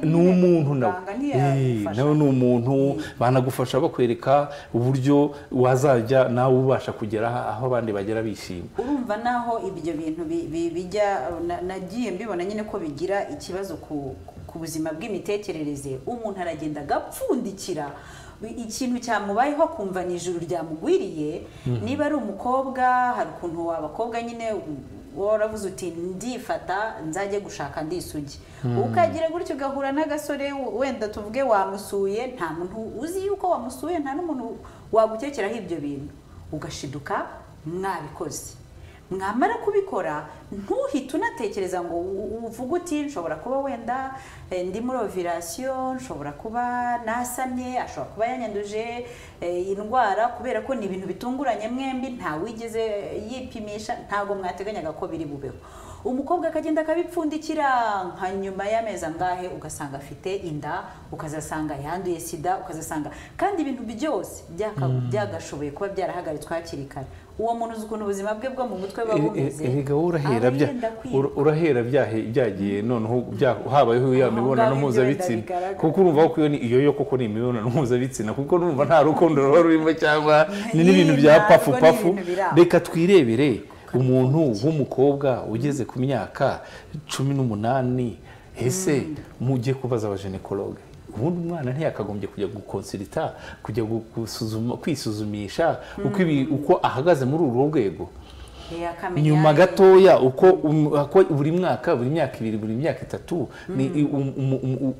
ni umuntu nawe ni umuntu, banagufasha bakwereka uburyo wazajya nawe ubasha kugera aho abandi bagera bishima. Urumva naho ibyo bintu bijya, nagiye mbibona nyine ko bigira ikibazo ku buzima bw'imitekerereze. Umuntu aragenda agapfundikira ikintu cyamubayeho akumva ni ijuru ryamugwiriye. Niba ari umukobwa, hari ukuntu abakobwa nyine waravuze uti ndifata nzajye gushaka ndisugi, ukagira gutyo ugahura n'agasore wenda tuvuge wamusuye, nta muntu uzi yuko wamusuye, nta n'umuntu wagukekeraho ibyo bintu, ugashiduka mwabikoze. Mwamara kubikora ntuhite unatekereza ngo uvuge uti nshobora kuba wenda ndi muri ovulation, nshobora kuba nasamye, ashobora kuba yanyanduje indwara, kubera ko ni ibintu bitunguranye mwembi, nta wigeze yipimisha, ntago mwateganyaga ko biri bubeho. Umukobwa akagenda akabipfundikira nka nyuma y'amezi angahe ugasanga afite inda, ukazasanga yanduye sida, ukazasanga kandi ibintu byose byagashoboye kuba byarahagaritswe hakiri kare. Uwo muntu uzi ukuntu ubuzima bwe bwo mu mutwe buba bumeze. Erega urahera byagiye noneho habayeho ya mibonano mpuzabitsina, kuko urumva ko iyo yo koko ni imibonano mpuzabitsina, kuko urumva nta rukundo ruba rurimo cyangwa ni n'ibintu bya pafu pafu. Reka twirebere umuntu w'umukobwa ugeze ku myaka 18, ese mujye kubaza abajenekologe, ubundi umwana ntiyakagombye kujya gukonsulta, kujya gusuzuma, kwisuzumisha uko ahagaze muri uru rwego. Nyuma gatoya uko buri mwaka, buri myaka ibiri, buri myaka itatu,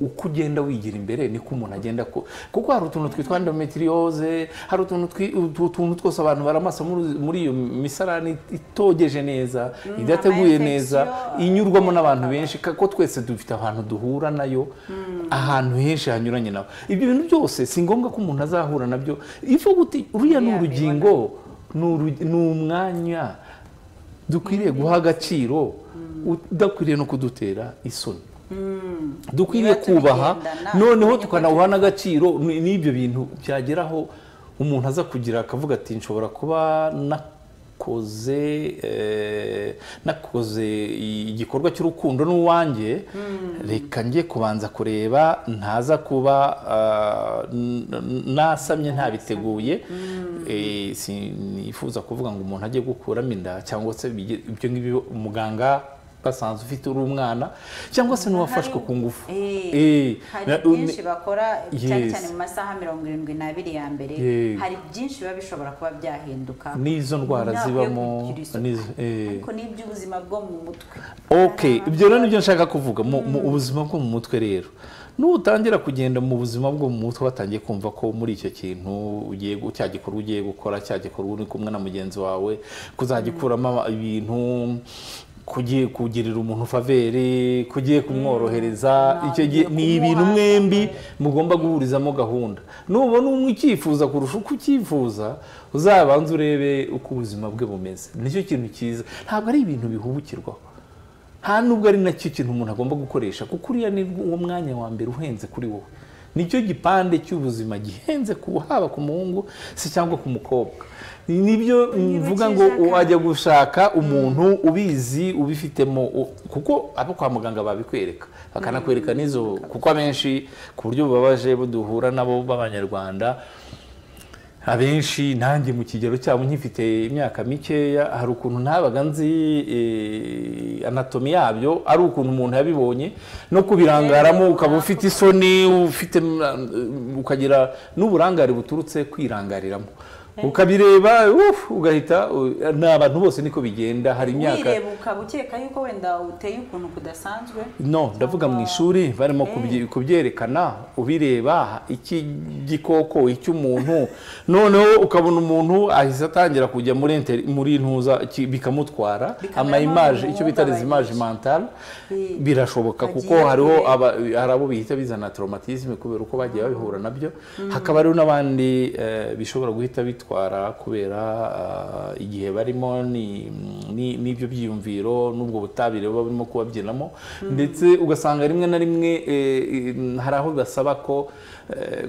uko ugenda wigira imbere niko umuntu agenda, kuko hari utuntu twitwa endometriose, hari utuntu twose abantu baramasa muri iyo misarani itogeje neza, idateguye neza, inyurwamo n'abantu benshi, kuko twese dufite ahantu duhura nayo, ahantu henshi hanyuranye nabo. Ibyo bintu byose si ngombwa ko umuntu azahura nabyo. Ifu guti uriya ni urugingo, ni umwanya dukwiriye guha agaciro, udakwiriye no kudutera isoni. Dukwiriye kubaha, noneho tukanawuha n'agaciro. N'ibyo bintu byageraho umuntu aza kugira akavuga ati nshobora kuba nakoze igikorwa cy'urukundo n'uwanjye, reka njye kubanza kureba ntaza kuba nasamye ntabiteguye. Sinifuza kuvuga ngo umuntu ajye gukuramo inda cyangwa se ibyo ngibyo, muganga Basanzwe ufite uri umwana cyangwa se n'uwafashwe ku ngufu. Hari byinshi bakora cyane cyane mu masaha 72 ya mbere, hari byinshi biba bishobora kuba byahinduka n'izo ndwara zibamo ariko n'iby'ubuzima bwo mu mutwe. Okay, ibyo rero nibyo nshaka kuvuga mu ubuzima bwo mu mutwe. Rero nutangira kugenda mu buzima bwo mu mutwe watangiye kumva ko muri icyo kintu ugiye cya gikorwa ugiye gukora, cya gikorwa uri kumwe na mugenzi wawe kuzagikuramo ibintu, kugiye kugirira umuntu favere, kugiye kumworohereza, icyo gihe ni ibintu mwembi mugomba guhurizamo gahunda. Nubona umwe ucyifuza kurusha uko ucyifuza, uzabanza urebe uko ubuzima bwe bumeze. Nicyo kintu cyiza, ntabwo ari ibintu bihubukirwaho, nta nubwo ari nacyo kintu umuntu agomba gukoresha, kuko uriya ni uwo mwanya wa mbere uhenze kuri wowe. Nicyo gipande cy'ubuzima gihenze haba ku muhungu se cyangwa ku mukobwa. Nibyo mvuga ngo wajya gushaka umuntu ubizi ubifitemo, kuko abo kwa muganga babikwereka bakanakwereka n'izo, kuko abenshi ku buryo bubabaje buduhura nabo b'Abanyarwanda abenshi, nanjye mu kigero cyabo nkifite imyaka mikeya, hari ukuntu ntabaga nzi anatomi yabyo, ari ukuntu umuntu yabibonye no kubirangaramo ukaba ufite isoni, ufite ukagira n'uburangare buturutse kwirangariramo, ukabireba ugahita. N'abantu bose niko bigenda. Hari imyaka wireba ukaba ukeka yuko wenda uteye ukuntu kudasanzwe. No, ndavuga mu ishuri barimo kubyerekana, ubireba iki gikoko icy'umuntu, noneho ukabona umuntu ahise atangira kujya muri ntuza bikamutwara ama image, icyo bita les images mentales. Birashoboka kuko hariho hari abo bihita bizana traumatisme kubera uko bagiye babihura nabyo, hakaba hariho n'abandi bishobora guhita bitwara kubera igihe barimo n'ibyo byiyumviro n'ubwo butabire baba barimo kubabyinamo, ndetse ugasanga rimwe na rimwe hari aho basaba ko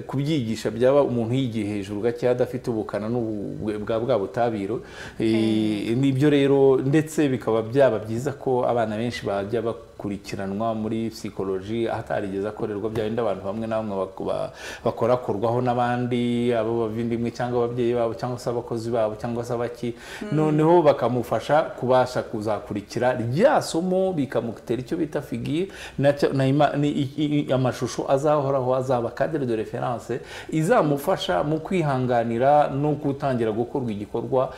kubyigisha byaba umuntu yigiye hejuru gake adafite ubukana bwa butabiro. Nibyo rero, ndetse bikaba byaba byiza ko abana benshi bajya bakurikiranwa muri psychology ahatarigeze akorerwa bya bindi abantu bamwe na bamwe bakorakorwaho n'abandi, abo bavindimwe cyangwa ababyeyi babo cyangwa se abakozi babo cyangwa se abaki, noneho bakamufasha kubasha kuzakurikira rya somo, bikamutera icyo bita figure amashusho azahoraho, azaba cadre de référence izamufasha mu kwihanganira no gutangira gukorwa igikorwa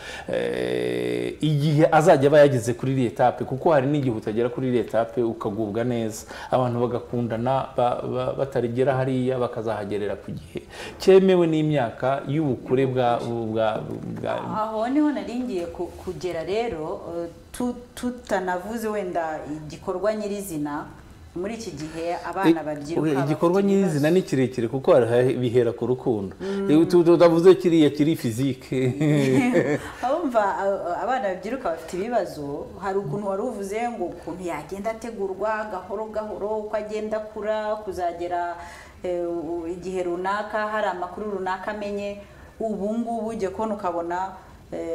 igihe azajya aba yageze kuri iri etape, kuko hari n'igihe utagera kuri iri etape ukagubwa neza, abantu bagakundana batarigera hariya, bakazahagerera ku gihe cyemewe n'imyaka y'ubukure bwa aho niho naringiye kugera. Rero tutanavuze wenda igikorwa nyirizina muri iki gihe abana babyiruka, igikorwa nyirizina ni kirekire kuko bihera ku rukundo, tutavuze kiriya kiri physique. Abumva abana babyiruka bafite ibibazo, hari ukuntu wari uvuze ngo ukuntu yagenda ategurwa gahoro gahoro uko agenda akura kuzagera igihe runaka hari amakuru runaka amenye. Ubu ngubu ujye kubona ukabona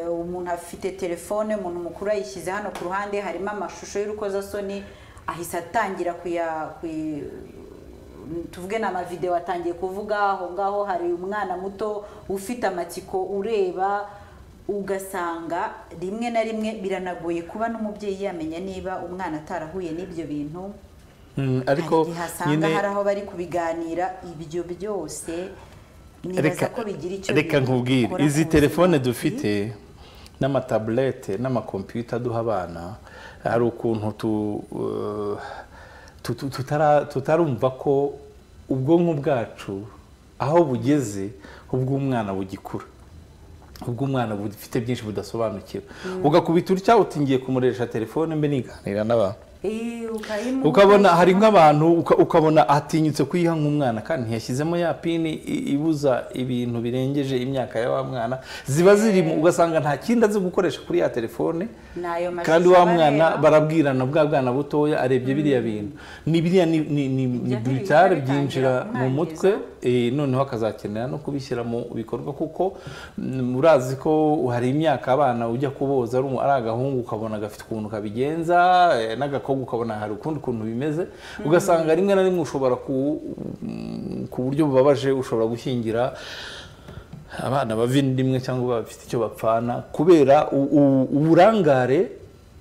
umuntu afite telefone, umuntu mukuru ayishyize hano ku ruhande, harimo amashusho y'urukozasoni, ahise atangira tuvuge na amavideo atangiye kuvuga aho ngaho, hari umwana muto ufite amatsiko ureba, ugasanga rimwe na rimwe biranagoye kuba n'umubyeyi yamenya niba umwana atarahuye n'ibyo bintu. Ariko nyine hari aho bari kubiganira ibyo byose, nibaza ko bigira icyo. Reka nkubwire, izi telefone dufite n'amatablete n'amakompiyuta duha abana, hari ukuntu tutarumva ko ubwonko bwacu aho bugeze ubw'umwana bugikura, ubw'umwana bufite byinshi budasobanukiwe, ugakubita utya uti ngiye kumuresha telefone mbe niganira n'abantu, ukabona hari nk'abantu ukabona atinyutse kuyiha nk'umwana kandi ntiyashyizemo ya pini ibuza ibintu birengeje imyaka ya wa mwana, ziba zirimo, ugasanga nta kindi azi gukoresha kuri ya telefone, kandi wa mwana barabwirana bwa bwana butoya arebye biriya bintu ni biriya ni brutal byinjira mu mutwe, noneho akazakenera no kubishyira mu bikorwa, kuko murazi ko hari imyaka abana ujya kuboza ari agahungu ukabona gafite ukuntu kabigenza, n'agakobwa ukabona hari ukundi kuntu bimeze, ugasanga rimwe na rimwe ushobora ku buryo bubabaje ushobora gushyingira abana bavindimwe cyangwa bafite icyo bapfana kubera uburangare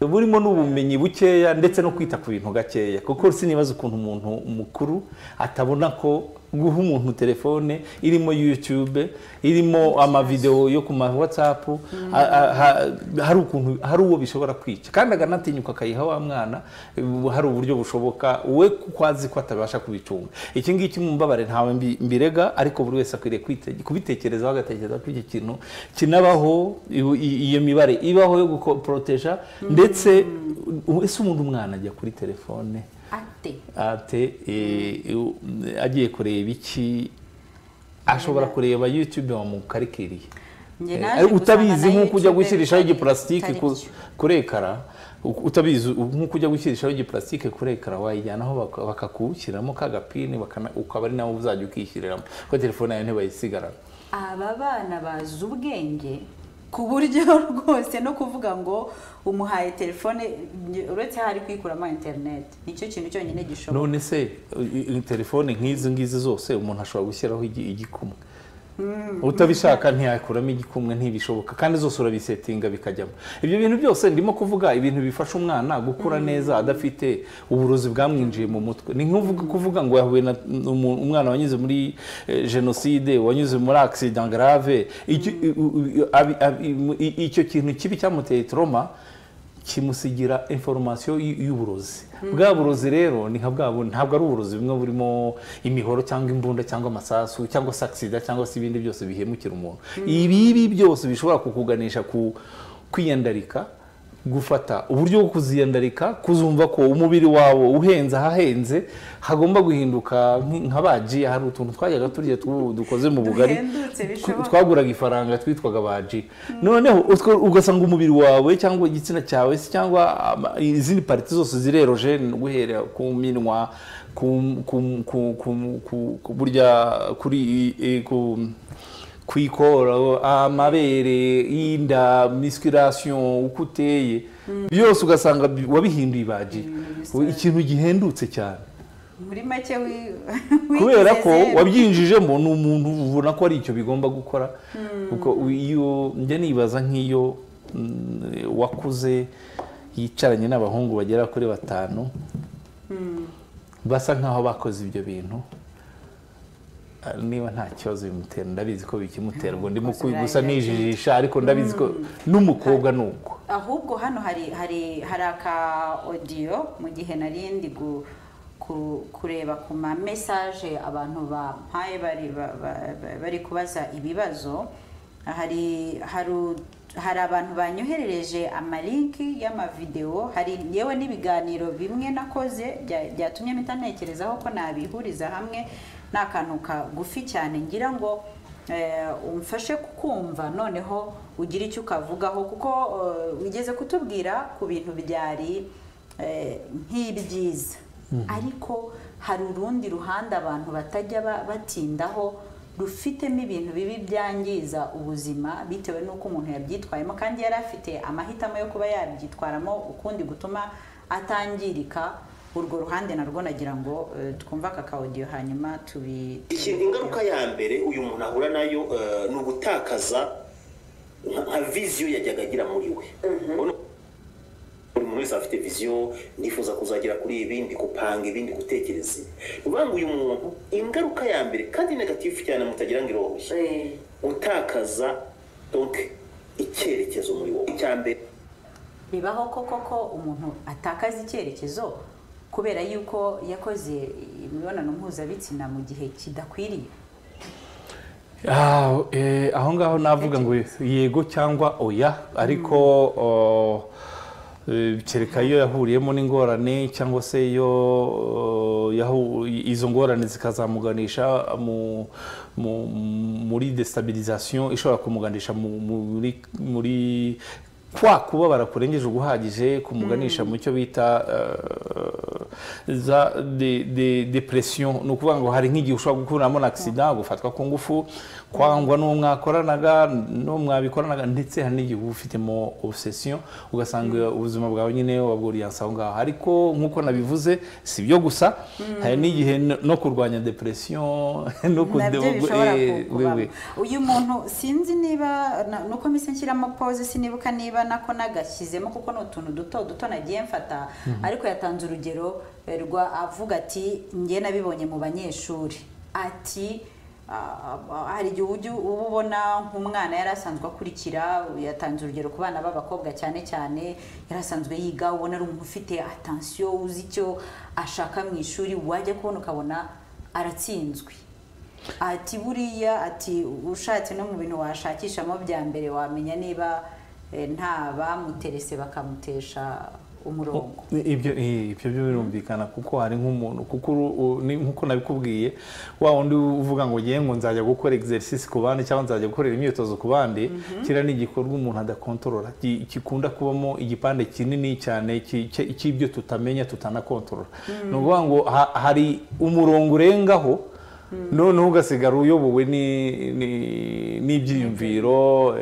Burimo n'ubumenyi bukeya ndetse no kwita ku bintu gakeya, kuko sinibaza ukuntu umuntu mukuru atabona ko guha umuntu telefone irimo YouTube, irimo amavideo yo ku ma WhatsApp, hari ukuntu hari uwo bishobora kwica, kandi aganatinyuka akayiha wa mwana. Hari uburyo bushoboka we kuko azi ko atabasha kubicunga. Iki ngiki mumbabare ntawe mbirega, ariko buri wese akwiriye kubitekerezaho, agatekereza ko iki kintu kinabaho, iyo mibare ibaho yo guproteja. Ndetse ese umuntu umwana ajya kuri telefone ate agiye kureba iki? Ashobora kureba YouTube wamukarikiriye utabizi, nk'uko ujya gushyirishaho igiplastike kuri ekara, utabizi nk'uko ujya gushyirishaho igiplastike kuri ekara, wayijyanaho bakakushyiramo kagapini, ukaba ari nawe uzajya ukishyiriramo, kuko telefone yawe ntibayisigarana. Aba bana bazi ubwenge ku buryo rwose no kuvuga ngo umuhaye telefone uretse hari kwikuramo internet, nicyo kintu cyonyine gishoboka. None se telefone nk'izi ngizi zose umuntu ashobora gushyiraho igikumwe, utabishaka ntiyakuramo igikumwe, ntibishoboka, kandi zose urabisetinga bikajyamo. Ibyo bintu byose ndimo kuvuga ibintu bifasha umwana gukura neza adafite uburozi bwamwinjiye mu mutwe. Ni nk'uvuga kuvuga ngo yahuye na umwana wanyuze muri jenoside, wanyuze muri accident grave, icyo kintu kibi cyamuteye trauma kimusigira information y'uburozi. Bwa burozi rero ni nka bwabo, ntabwo ari uburozi bimwe burimo imihoro cyangwa imbunda cyangwa amasasu cyangwa saxida cyangwa se ibindi byose bihemukira umuntu. Ibi byose bishobora kukuganisha ku kwiyandarika, gufata uburyo bwo kuziyandarika, kuzumva ko umubiri wawe uhenze ahahenze hagomba guhinduka nka baji. Hari utuntu twajyaga turya dukoze mu bugari twaguraga ifaranga twitwaga baji, noneho ugasanga umubiri wawe cyangwa igitsina cyawe cyangwa izindi parti zose zireroje, guhera ku minwa, ku burya kuri ku kwikora, amabere, inda, musculation, uko uteye byose ugasanga wabihinduye ibaji, ikintu gihendutse cyane muri make kubera ko wabyinjijemo. Ni umuntu ubona ko ari icyo bigomba gukora, kuko iyo njya nibaza nk'iyo wakuze yicaranye n'abahungu bagera kuri 5 basa nkaho bakoze ibyo bintu, niba nta kibazo bimutera, ndabizi ko bikimutera, ubwo ndimo gusa nijijisha, ariko ndabizi ko n'umukobwa nuko. Ahubwo hano hari aka audio mu gihe narindi kureba ku ma message abantu bampaye bari kubaza ibibazo. Hari abantu banyoherereje amalinki y'amavideo, hari yewe n'ibiganiro bimwe nakoze byatumye mpita ntekerezaho ko nabihuriza hamwe. N'akantu kagufi cyane ngira ngo umfashe kukumva, noneho ugira icyo ukavugaho, kuko wigeze kutubwira ku bintu byari nk'ibyiza, ariko hari urundi ruhande abantu batajya batindaho rufitemo ibintu bibi byangiza ubuzima bitewe n'uko umuntu yabyitwayemo, kandi yari afite amahitamo yo kuba yabyitwaramo ukundi gutuma atangirika. Urwo ruhande narwo nagira ngo twumva aka audio hanyuma tubi. Ikintu ingaruka ya mbere uyu muntu ahura nayo ni ugutakaza nka vision yajyaga agira muri we. Buri muntu wese afite vision, nifuza kuzagera kuri ibi, ndi gupanga ibi, ndi gutekereza. Uvuga ngo uyu muntu ingaruka ya mbere kandi negative cyane mutagira ngo iroroshye, utakaza donc icyerekezo muri wowe. Icya mbere bibaho koko ko umuntu atakaza icyerekezo kubera yuko yakoze imibonano mpuzabitsina mu gihe kidakwiriye. Aho ngaho navuga ngo yego cyangwa oya, ariko kereka iyo yahuriyemo n'ingorane cyangwa se iyo izo ngorane zikazamuganisha muri destabilisation ishobora kumuganisha muri kwa kubabara kurengeje uguhagije, kumuganisha mu cyo bita Za depression, ni ukuvuga ngo hari nk'igihe ushobora gukuramo na accident, gufatwa ku ngufu, kwangwa n'uwo mwakoranaga n'uwo mwabikoranaga, ndetse hari n'igihe uba ufitemo obsession, ugasanga ubuzima bwawe nyine wabworiyanse aho ngaho. Ariko nk'uko nabivuze, si byo gusa, hari n'igihe no kurwanya depression no nabyo bishobora kubamo. Uyu muntu sinzi niba nuko mpise nshyiramo pause, sinibuka niba nako nagashyizemo kuko ni utuntu duto duto nagiye mfata, ariko yatanze urugero rwa avuga ati njye nabibonye mu banyeshuri, ati hari igihe ujya uba ubona nk'umwana yari asanzwe akurikira, yatanze urugero ku bana b'abakobwa cyane cyane, yari asanzwe yiga, ubona ari umuntu ufite attention, uzi icyo ashaka mu ishuri, wajya kubona ukabona aratsinzwe. Ati buriya, ati ushatse no mu bintu washakishamo bya mbere wamenya niba nta bamuterese bakamutesha umurongo. Ibyo byo birumvikana, kuko hari nk'umuntu, kuko nkuko nabikubwiye, wa wundi uvuga ngo ngiye ngo nzajya gukora exercice ku bandi cyangwa nzajya gukorera imyitozo ku bandi, kira ni igikorwa umuntu adakontorora, gikunda kubamo igipande kinini cyane cy'ibyo tutamenya tutanakontorora. Ni ukuvuga ngo hari umurongo urengaho, noneho ugasigara uyobowe n'ibyiyumviro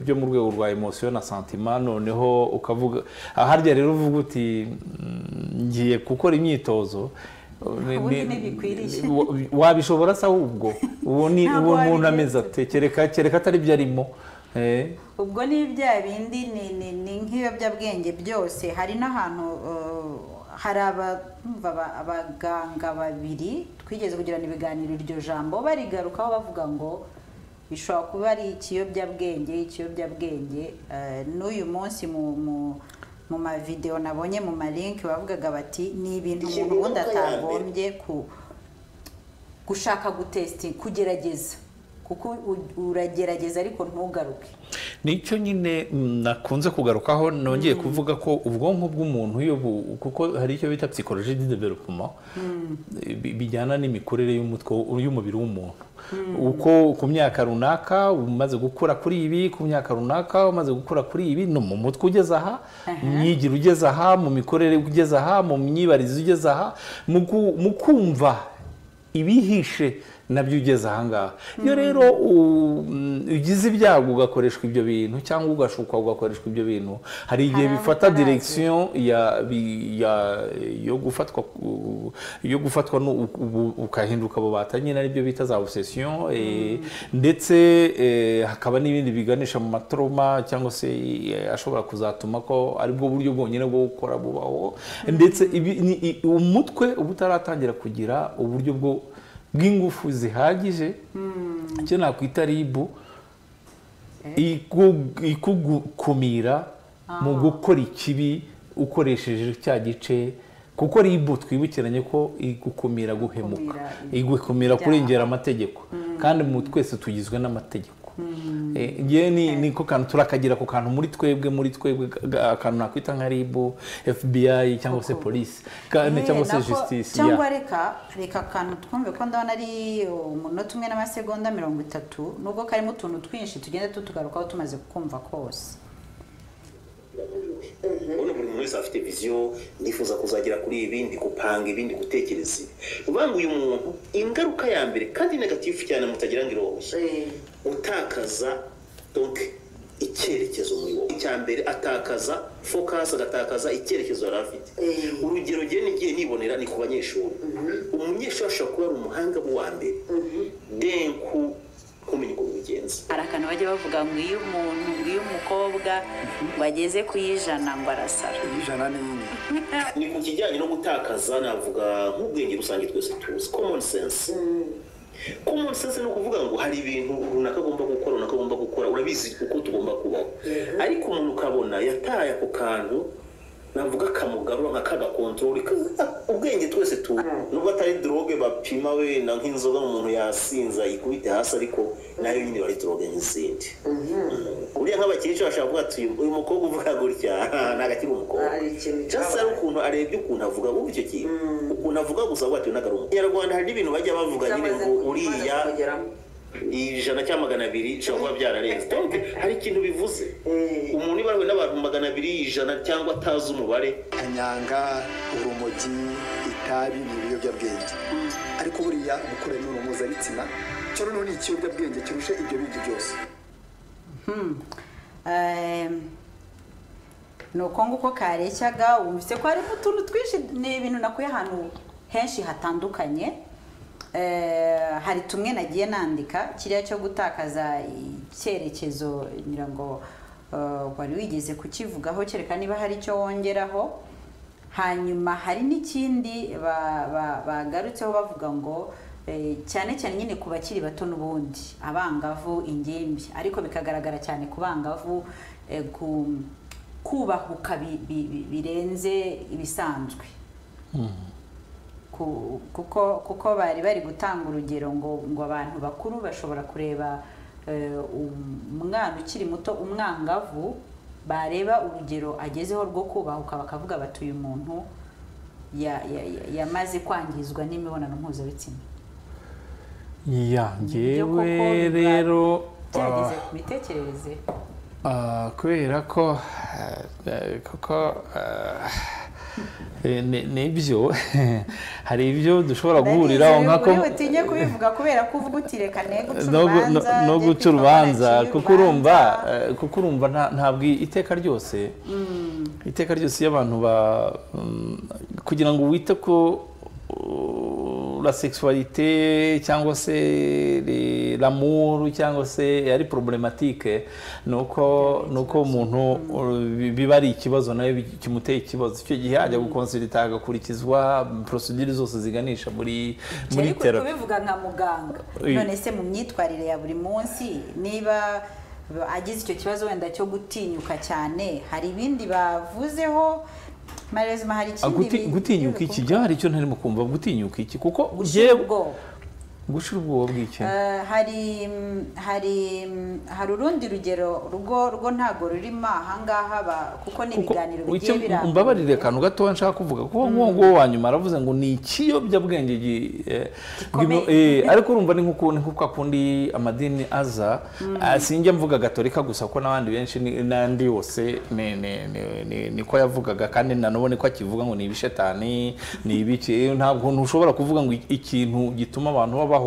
byo mu rwego rwa emotion na sentiment, noneho ukavuga harya rero uvuga uti ngiye gukora imyitozo, wabishobora se ahubwo uwo ni uwo muntu ameze ate, kereka atari byo arimo. Ubwo ni bya bindi ni nk'ibiyobyabwenge byose. Hari n'ahantu hari abaganga babiri twigeze kugirana ibiganiro, iryo jambo barigarukaho bavuga ngo bishobora kuba ari ikiyobyabwenge. N'uyu munsi mu mavideo nabonye mu malinki bavugaga bati ni ibintu umuntu ubundi atagombye gushaka gutesting, kugerageza, kuko uragerageza ariko ntugaruke. Nicyo nyine nakunze kugarukaho, nongeye kuvuga ko ubwonko bw'umuntu iyo kuko hari icyo bita psychologie du développement, bijyana n'imikorere y'umutwe y'umubiri w'umuntu, uko ku myaka runaka umaze gukura kuri ibi, ku myaka runaka umaze gukura kuri ibi, no mu mutwe ugeze aha, mu myigire ugeze aha, mu mikorere ugeze aha, mu myibarize ugeze aha, mu kumva ibihishe nabyo ugeze aha ngaha. Iyo rero ugize ibyago ugakoreshwa ibyo bintu cyangwa ugashukwa ugakoreshwa ibyo bintu, hari igihe bifata direction yo gufatwa ukahinduka bubata nyine, aribyo bita za obsession, ndetse hakaba n'ibindi biganisha mu matrauma cyangwa se ashobora kuzatuma ko aribwo buryo bwonyine bwo gukora bubaho, ndetse umutwe uba utaratangira kugira uburyo bwo bw'ingufu zihagije, icyo nakwita ribu ikugukumira mu gukora ikibi ukoresheje cya gice, kuko ribu twibukiranye ko igukumira guhemuka, igukumira kurengera amategeko, kandi mu twese tugizwe n'amategeko. Ngewe niko kantu turakagira ku kantu muri twebwe akantu nakwita nka ribu, FBI cyangwa se police cyangwa se justice, cyangwa reka akantu twumve ko ndabona ari umunota umwe n'amasegonda 30, nubwo karimo utuntu twinshi tugenda tutugarukaho tumaze kumva kose. Ubona buri muntu wese afite vision, nifuza kuzagera kuri ibi, ndi gupanga ibi, ndi gutekereza ibi. Uvuga ngo uyu muntu ingaruka ya mbere kandi negative cyane mutagira ngo iroroshye, utakaza donc icyerekezo muri wowe. Icya mbere atakaza focus, agatakaza icyerekezo yari afite. Urugero ngiye nigiye nibonera ni ku banyeshuri. Umunyeshuri ashobora kuba ari umuhanga wa mbere, denku kumenya uko bigenza. Hari akantu bajya bavuga ngo iyo umuntu, ngo iyo umukobwa bageze ku 100 ngo arasara. 100 ni nini? Ni ku kijyanye no gutakaza, navuga nk'ubwenge rusange twese tuzi, common sense. Common sense ni ukuvuga ngo hari ibintu runaka agomba gukora, runaka agomba gukora, urabizi uko tugomba kubaho. Ariko umuntu ukabona yataye ako kantu, navuga kamugarura nka kaga control ubwenge twese tu, nubwo atari drogue bapima wenda nk'inzoga umuntu yasinza ikubite hasi, ariko nayo nyine bari drogue nk'izindi. Uriya nk'abakecuru bashaka kuvuga ati uyu mukobwa uvuga gutya ntabwo akiri umukobwa, just ari ukuntu arebye ukuntu avuga, ubu icyo kintu ukuntu avuga gusa avuga ati ntabwo ari umukobwa. Nyarwanda hari n'ibintu bajya bavuga nyine ngo uriya 100 cyangwa 200 bishobora kuba byararenze. Donc hari ikintu bivuze. Umuntu niba arahuye n'abantu 200, 100 cyangwa atazi umubare. Kanyanga, urumogi, itabi ni ibiyobyabwenge, ariko buriya gukora imibonano mpuzabitsina cyo noneho ni ikiyobyabwenge kirusha ibyo bindi byose. Ni uko nguko kareshyaga. Wumvise ko harimo utuntu twinshi, ni ibintu nakuye ahantu henshi hatandukanye. Hari tumwe nagiye nandika, kiriya cyo gutakaza icyerekezo ngira ngo wari wigeze kukivugaho, kereka niba hari icyo wongeraho. Hanyuma hari n'ikindi bagarutseho bavuga ngo cyane cyane nyine ku bakiri bato n'ubundi, abangavu, ingimbi, ariko bikagaragara cyane ku bangavu, kubahuka birenze ibisanzwe. Kuko bari gutanga urugero ngo abantu bakuru bashobora kureba umwana ukiri muto, umwangavu, bareba urugero agezeho rwo kubahuka bakavuga bati uyu muntu yamaze kwangizwa n'imibonano mpuzabitsina. Ya, njyewe rero byageze ku mitekerereze kubera ko kuko nibyo hari ibyo dushobora guhuriraho nkako utinye kubivuga kubera ko uvuga uti reka no guca urubanza, kuko urumva ntabwo iteka ryose iyo abantu kugira ngo wite ko la sexualité cyangwa se l'amour cyangwa se ari problématique, nuko umuntu biba ari ikibazo nawe kimuteye ikibazo, icyo gihe ajya gukonsulta agakurikizwa procedure zose ziganisha muri therapy. Kubivuga nka muganga, none se mu myitwarire ya buri munsi niba agize icyo kibazo wenda cyo gutinyuka cyane, hari ibindi bavuzeho? Gutinyuka iki byo hari icyo ntarimo kumva. Gutinyuka iki kuko gushira ubwoba bw'iki? Hari urundi rugero rwo ntago rurimo ahangaha, kuko ni ibiganiro bigiye biranga. Mbabarire akantu gato nshaka kuvuga, kuko nk'uwo wa nyuma aravuze ngo ni ikiyobyabwenge ariko urumva ni nk'uko kundi amadini aza, sinjya mvuga gatolika gusa kuko n'abandi benshi n'andi yose niko yavugaga, kandi nanone ko akivuga ngo ni ibishetani ni ibiki. Ntabwo ntushobora kuvuga ngo ikintu gituma abantu babaho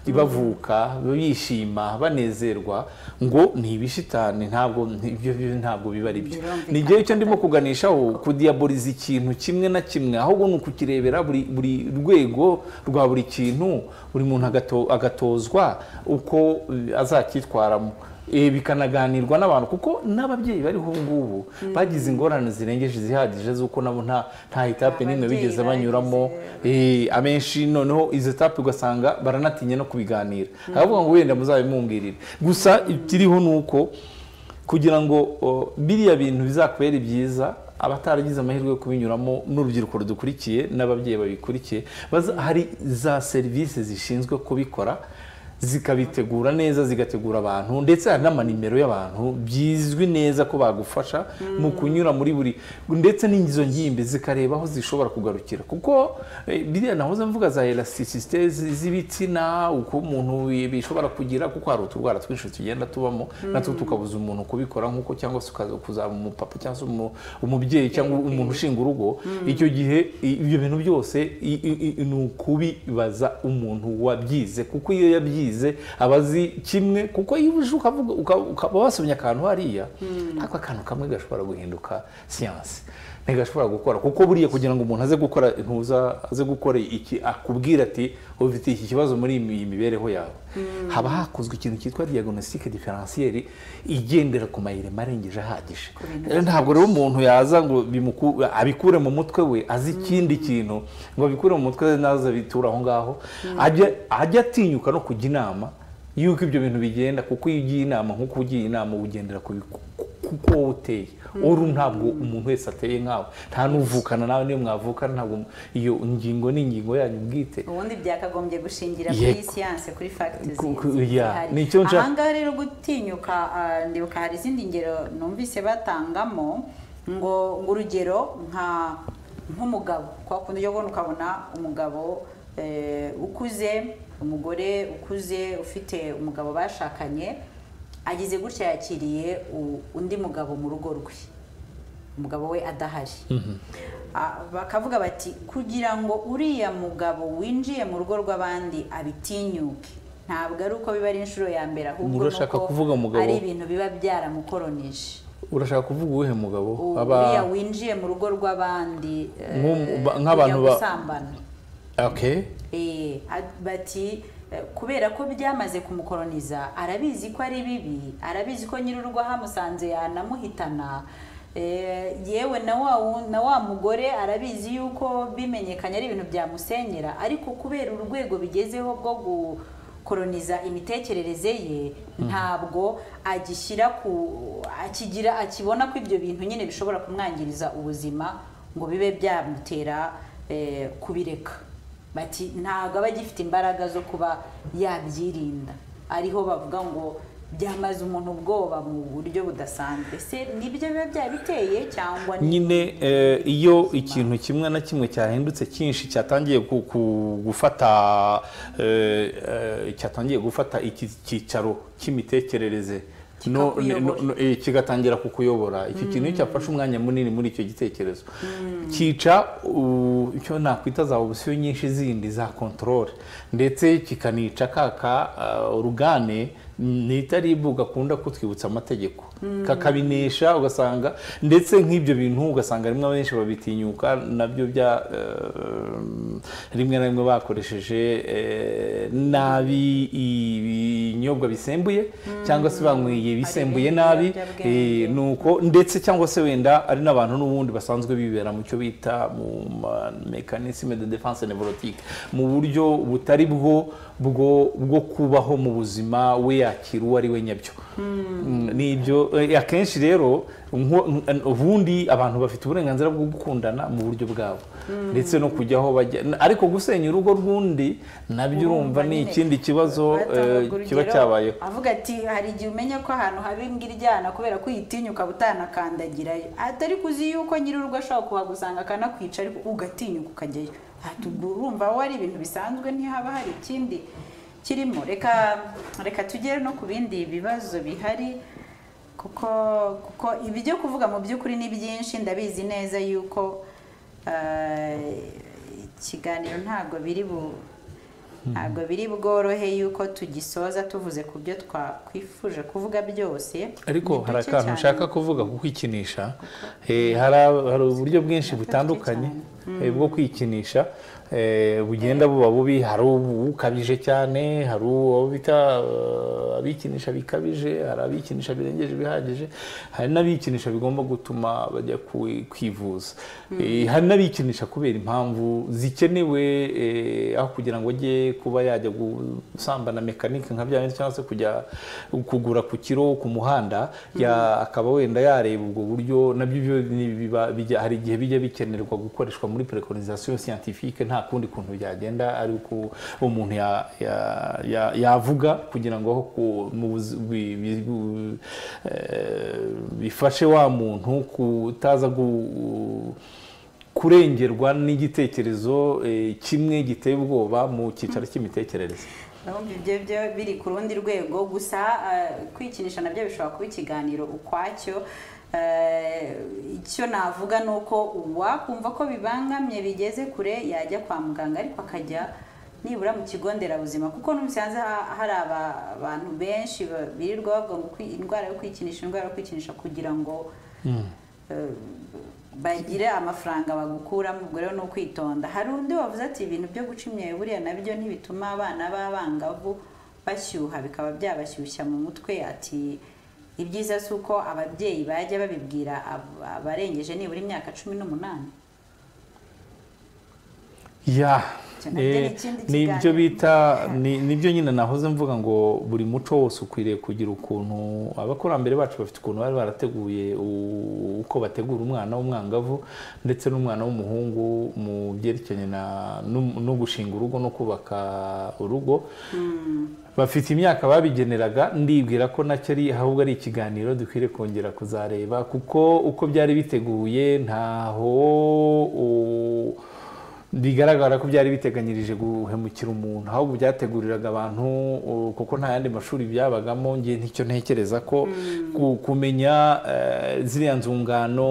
bavuka bishima banezerwa ngo ni ibishitani, ntabwo ibyo ntabwo biba ari byo. Ni gihe cyo ndimo kuganishaho kudiaboliza ikintu kimwe na kimwe, ahubwo ni ukukirebera buri rwego rwa buri kintu, buri muntu agatozwa uko azacyitwaramo. Bikanaganirwa n'abantu, kuko n'ababyeyi bariho ngubu bagize ingorane zirengeje zihagije z'uko nabo nta etape n'imwe bigeze banyuramo. Abenshi noneho izo etape ugasanga baranatinya no kubiganira, akavuga ngo wenda muzabimumbwirire. Gusa ikiriho nuko kugira ngo biriya bintu bizakubere byiza, abataragize amahirwe yo kubinyuramo n'urubyiruko rudukurikiye n'ababyeyi babikurikiye, hari za serivisi zishinzwe kubikora zikabitegura neza, zigategura abantu, ndetse hari n'amanimero y'abantu byizwi neza ko bagufasha mu kunyura muri buri, ndetse n'ingizo ngimbi zikareba aho zishobora kugarukira. Kuko biriya nahoze mvuga za elasticité z'ibitsina, uko umuntu bishobora kugira, kuko hari uturwara twinshi tugenda tubamo natwo tukabuza umuntu kubikora nkuko, cyangwa se ukaza kuzaba umupapa cyangwa se umubyeyi cyangwa umuntu ushinga urugo. Icyo gihe ibyo bintu byose ni ukubibaza umuntu wabyize, kuko iyo yabyize abazi kimwe, kuko iyo uje ukavuga ukaba wasomye akantu hariya, ariko akantu kamwe gashobora guhinduka siyansi ntigashobora gukora. Kuko buriya kugira ngo umuntu aze gukora ntuza aze gukora iki akubwira ati ufite iki kibazo muri iyi mibereho yawe, haba hakozwe ikintu cyitwa diagnostic différentielle igendera ku mayire marengeje ahagije. Ntabwo rero umuntu yaza ngo abikure mu mutwe we azi ikindi kintu ngo abikure mu mutwe we naza bitura aho ngaho, ajya atinyuka no kujya inama yuko ibyo bintu bigenda. Kuko iyo ugiye inama nkuko ugiye inama ugendera ku kuko wowe uteye uru, ntabwo umuntu wese ateye nkawe, nta n'uvukana nawe, niyo mwavukana ntabwo iyo ngingo ni ingingo yanyu bwite. Ubundi byakagombye gushingira kuri siyanse, kuri facts. Ahangaha rero gutinyuka, ndibuka hari izindi ngero numvise batangamo ngo urugero nk'umugabo kwa kundi ujya ubona ukabona umugabo ukuze, umugore ukuze ufite umugabo bashakanye, agize gutya yakiriye undi mugabo mu rugo rwe, umugabo we adahari. Bakavuga bati kugira ngo uriya mugabo winjiye mu rugo rw'abandi abitinyuke, ntabwo ari uko biba ari inshuro ya mbere, ahubwo nuko ari ibintu biba byaramukoronije. Urashaka kuvuga uwuhe mugabo? Uriya winjiye mu rugo rw'abandi nk'abantu basambana. Okay. Bati kubera ko byamaze kumukoroniza, arabizi ko ari bibi, arabizi ko nyir'urugo hamusanze yanamuhitana, yewe na wa mugore arabizi yuko bimenyekanye ari ibintu byamusenyera, ariko kubera urwego bigezeho bwo gukoroniza imitekerereze ye, ntabwo agishyira ku akigira akibona ko ibyo bintu nyine bishobora kumwangiriza ubuzima ngo bibe byamutera kubireka. Bati ntabwo aba agifite imbaraga zo kuba yabyirinda, ariho bavuga ngo byamaze umuntu ubwoba mu buryo budasanzwe. Se nibyo biba byabiteye cyangwa nyine iyo ikintu kimwe na kimwe cyahindutse cyinshi cyatangiye gufata cyatangiye gufata iki cyicaro cy'imitekerereze kigatangira kukuyobora, icyo kintu cyafashe umwanya munini muri icyo gitekerezo cyica icyo nakwita za option nyinshi zindi za control, ndetse kikanica kaka organe nitaribu gakunda kutwibutsa amategeko kakabinesha, ugasanga ndetse nk'ibyo bintu ugasanga rimwe abenshi babitinyuka nabyo bya rimwe na rimwe bakoresheje nabi ibinyobwa bisembuye cyangwa se banyweye bisembuye nabi, nuko ndetse cyangwa se wenda ari n'abantu n'ubundi basanzwe bibera mu cyo bita mu mécanisme de défense névrotique, mu buryo butari bwo bwo kubaho mu buzima we yakira uwo ari we nyabyo. Nibyo akenshi rero ubundi abantu bafite uburenganzira bwo gukundana mu buryo bwabo ndetse no kujyaho bajya, ariko gusenya urugo rw'undi nabyo urumva ni ikindi kibazo kiba cyabayeho. Avuga ati hari igihe umenya ko ahantu haba imbwa iryana kubera ko uyitinyuka utanakandagirayo, atari kuzi yuko nyir'urugo ashobora kuhagusanga akanakwica, ariko ugatinyuka ukajyayo. Urumva aho ari ibintu bisanzwe, ntihaba hari ikindi kirimo. Reka tugere no ku bindi bibazo bihari, kuko ibyo kuvuga mu by'ukuri ni byinshi. Ndabizi neza yuko ikiganiro ntabwo biri bworohe yuko tugisoza tuvuze ku byo twakwifuje kuvuga byose, ariko hari akantu nshaka kuvuga ku kwikinisha. Hari uburyo bwinshi butandukanye bwo kwikinisha bugenda buba bubi. Hari ukabije cyane, hari uwo bita abikinisha bikabije, hari abikinisha birengeje bihagije, hari n'abikinisha bigomba gutuma bajya kwivuza, hari n'abikinisha kubera impamvu zikenewe, aho kugira ngo ajye kuba yajya gusambana mekanike nka bya cyangwa se kujya kugura ku kiro ku muhanda, akaba wenda yareba ubwo buryo nabyo hari igihe bijya bikenerwa gukoreshwa muri préconisation scientifique, nta kundi kuntu byagenda ari uko umuntu yavuga kugira ngo bifashe wa muntu kutaza kurengerwa n'igitekerezo kimwe giteye ubwoba mu cyicaro cy'imitekerereze. Ibyo byo biri ku rundi rwego gusa kwikinisha nabyo bishobora kuba ikiganiro ukwacyo. Icyo navuga ni uko uwakumva ko bibangamye bigeze kure yajya kwa muganga, ariko akajya nibura mu kigo nderabuzima, kuko n'umusanze hari abantu benshi birirwa bavuga ngo indwara yo kwikinisha, indwara yo kwikinisha, kugira ngo bagire amafaranga bagukuramo. Ubwo rero ni ukwitonda. Hari undi wavuze ati ibintu byo guca imyeyo buriya nabyo ntibituma abana b'abangavu bashyuha, bikaba byabashyushya mu mutwe. Ati ibyiza si uko ababyeyi bajya babibwira abarengeje nibura imyaka 18. Ya, nibyo bita nibyo nyine nahoze mvuga ngo buri muco wose ukwiriye kugira ukuntu abakurambere bacu bafite ukuntu bari barateguye uko bategura umwana w'umwangavu ndetse n'umwana w'umuhungu mu byerekeranye no gushinga urugo no kubaka urugo. Bafite imyaka babigeneraga, ndibwira ko nacyo ari ahubwo ari ikiganiro dukwiriye kongera kuzareba, kuko uko byari biteguye ntaho bigaragara ko byari biteganyirije guhemukira umuntu, ahubwo byateguriraga abantu kuko nta yandi mashuri byabagamo. Ngiye nticyo ntekereza ko kumenya ziriya nzungano,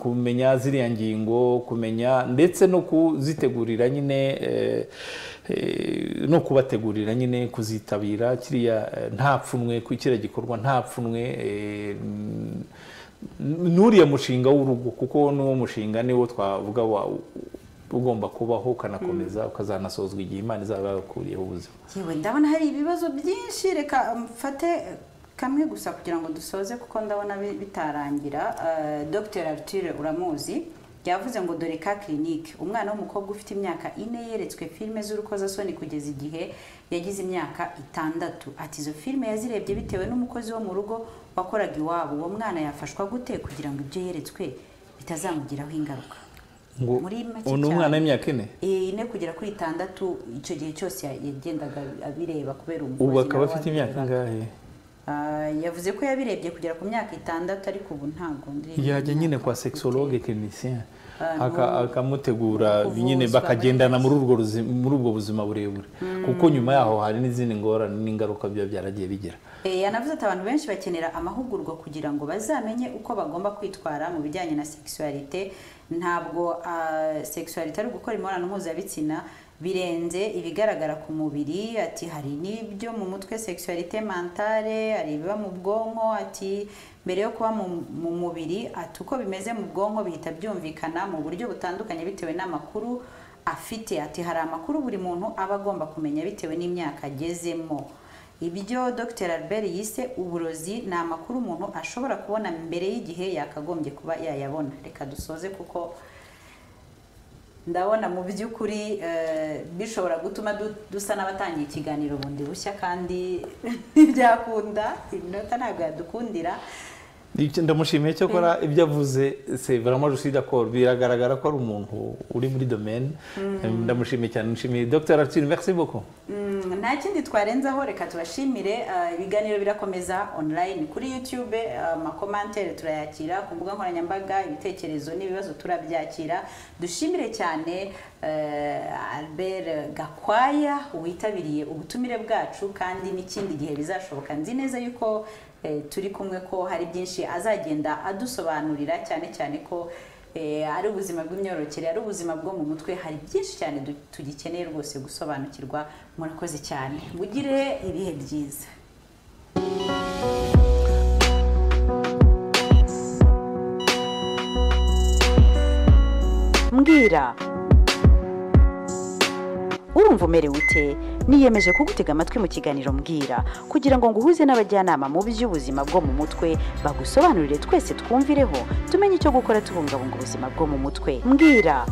kumenya ziriya ngingo, kumenya ndetse no kuzitegurira nyine, no kubategurira nyine kuzitabira kiriya nta pfunwe, kiriya gikorwa nta pfunwe, n'uriya mushinga w'urugo, kuko n'uwo mushinga niwo twavuga ugomba kubaho ukanakomeza ukazanasozwa igihe Imana izaba yakuriyeho ubuzima. Yewe ndabona hari ibibazo byinshi, reka mfate kamwe gusa kugira ngo dusoze kuko ndabona bitarangira. Dr Arthur uramuzi yavuze ngo dore ka clinique, umwana w'umukobwa ufite imyaka 4 yeretswe filme z'urukozasoni kugeza igihe yagize imyaka 6. Ati izo filme yazirebye bitewe n'umukozi wo mu rugo wakoraga iwabo. Uwo mwana yafashwa gute kugira ngo ibyo yeretswe bitazamugiraho ingaruka? Muri make cyane umwana w'imyaka 4 4 kugera kuri 6, icyo gihe cyose yagendaga abireba kubera umukozi. Ubu akaba afite imyaka ingahe? Yavuze ko yabirebye kugera ku myaka 6, ariko ubu ntabwo ndi yajya nyine kwa sexologue clinicien akamutegura nyine bakagendana muri ubwo buzima burebure, kuko nyuma yaho hari n'izindi ngorane n'ingaruka biba byaragiye bigira. Yanavuze ati abantu benshi bakenera amahugurwa kugira ngo bazamenye uko bagomba kwitwara mu bijyanye na sexualité. Ntabwo sexualité ari gukora imibonano mpuzabitsina birenze ibigaragara ku mubiri, ati hari n'ibyo mu mutwe sexualité mentale, hari ibiba mu bwonko, ati mbere yo kuba mu mubiri, ati uko bimeze mu bwonko bihita byumvikana mu buryo butandukanye bitewe n'amakuru afite. Ati hari amakuru buri muntu aba agomba kumenya bitewe n'imyaka agezemo. Ibyo Dr Albert yise uburozi ni amakuru umuntu ashobora kubona mbere y'igihe yakagombye kuba yayabona. Reka dusoze kuko ndabona mu by'ukuri bishobora gutuma dusa n'abatangiye ikiganiro bundi bushya kandi ntibyakunda, iminota ntabwo yadukundira. Ndamushimiye cyokora ibyo avuze, c'est vraiment je suis d'accord, biragaragara ko ari umuntu uri muri domaine. Ndamushimiye cyane, nshimiye Dr Arthur, merci beaucoup. Nta kindi twarenzaho, reka tubashimire. Ibiganiro birakomeza online kuri YouTube, amakomantere turayakira ku mbuga nkoranyambaga, ibitekerezo n'ibibazo turabyakira. Dushimire cyane Albert Gakwaya witabiriye ubutumire bwacu, kandi n'ikindi gihe bizashoboka nzi neza yuko turi kumwe ko hari byinshi azagenda adusobanurira, cyane cyane ko ari ubuzima bw'imyororokere, ari ubuzima bwo mu mutwe, hari byinshi cyane tugikeneye rwose gusobanukirwa. Murakoze cyane, mugire ibihe byiza. Mbwira urumva umerewe ute? Niyemeje kugutega amatwi mu kiganiro Mbwira kugira ngo nguhuze n'abajyanama mu by'ubuzima bwo mu mutwe bagusobanurire, twese twumvireho tumenye icyo gukora tubungabunga ubuzima bwo mu mutwe. Mbwira.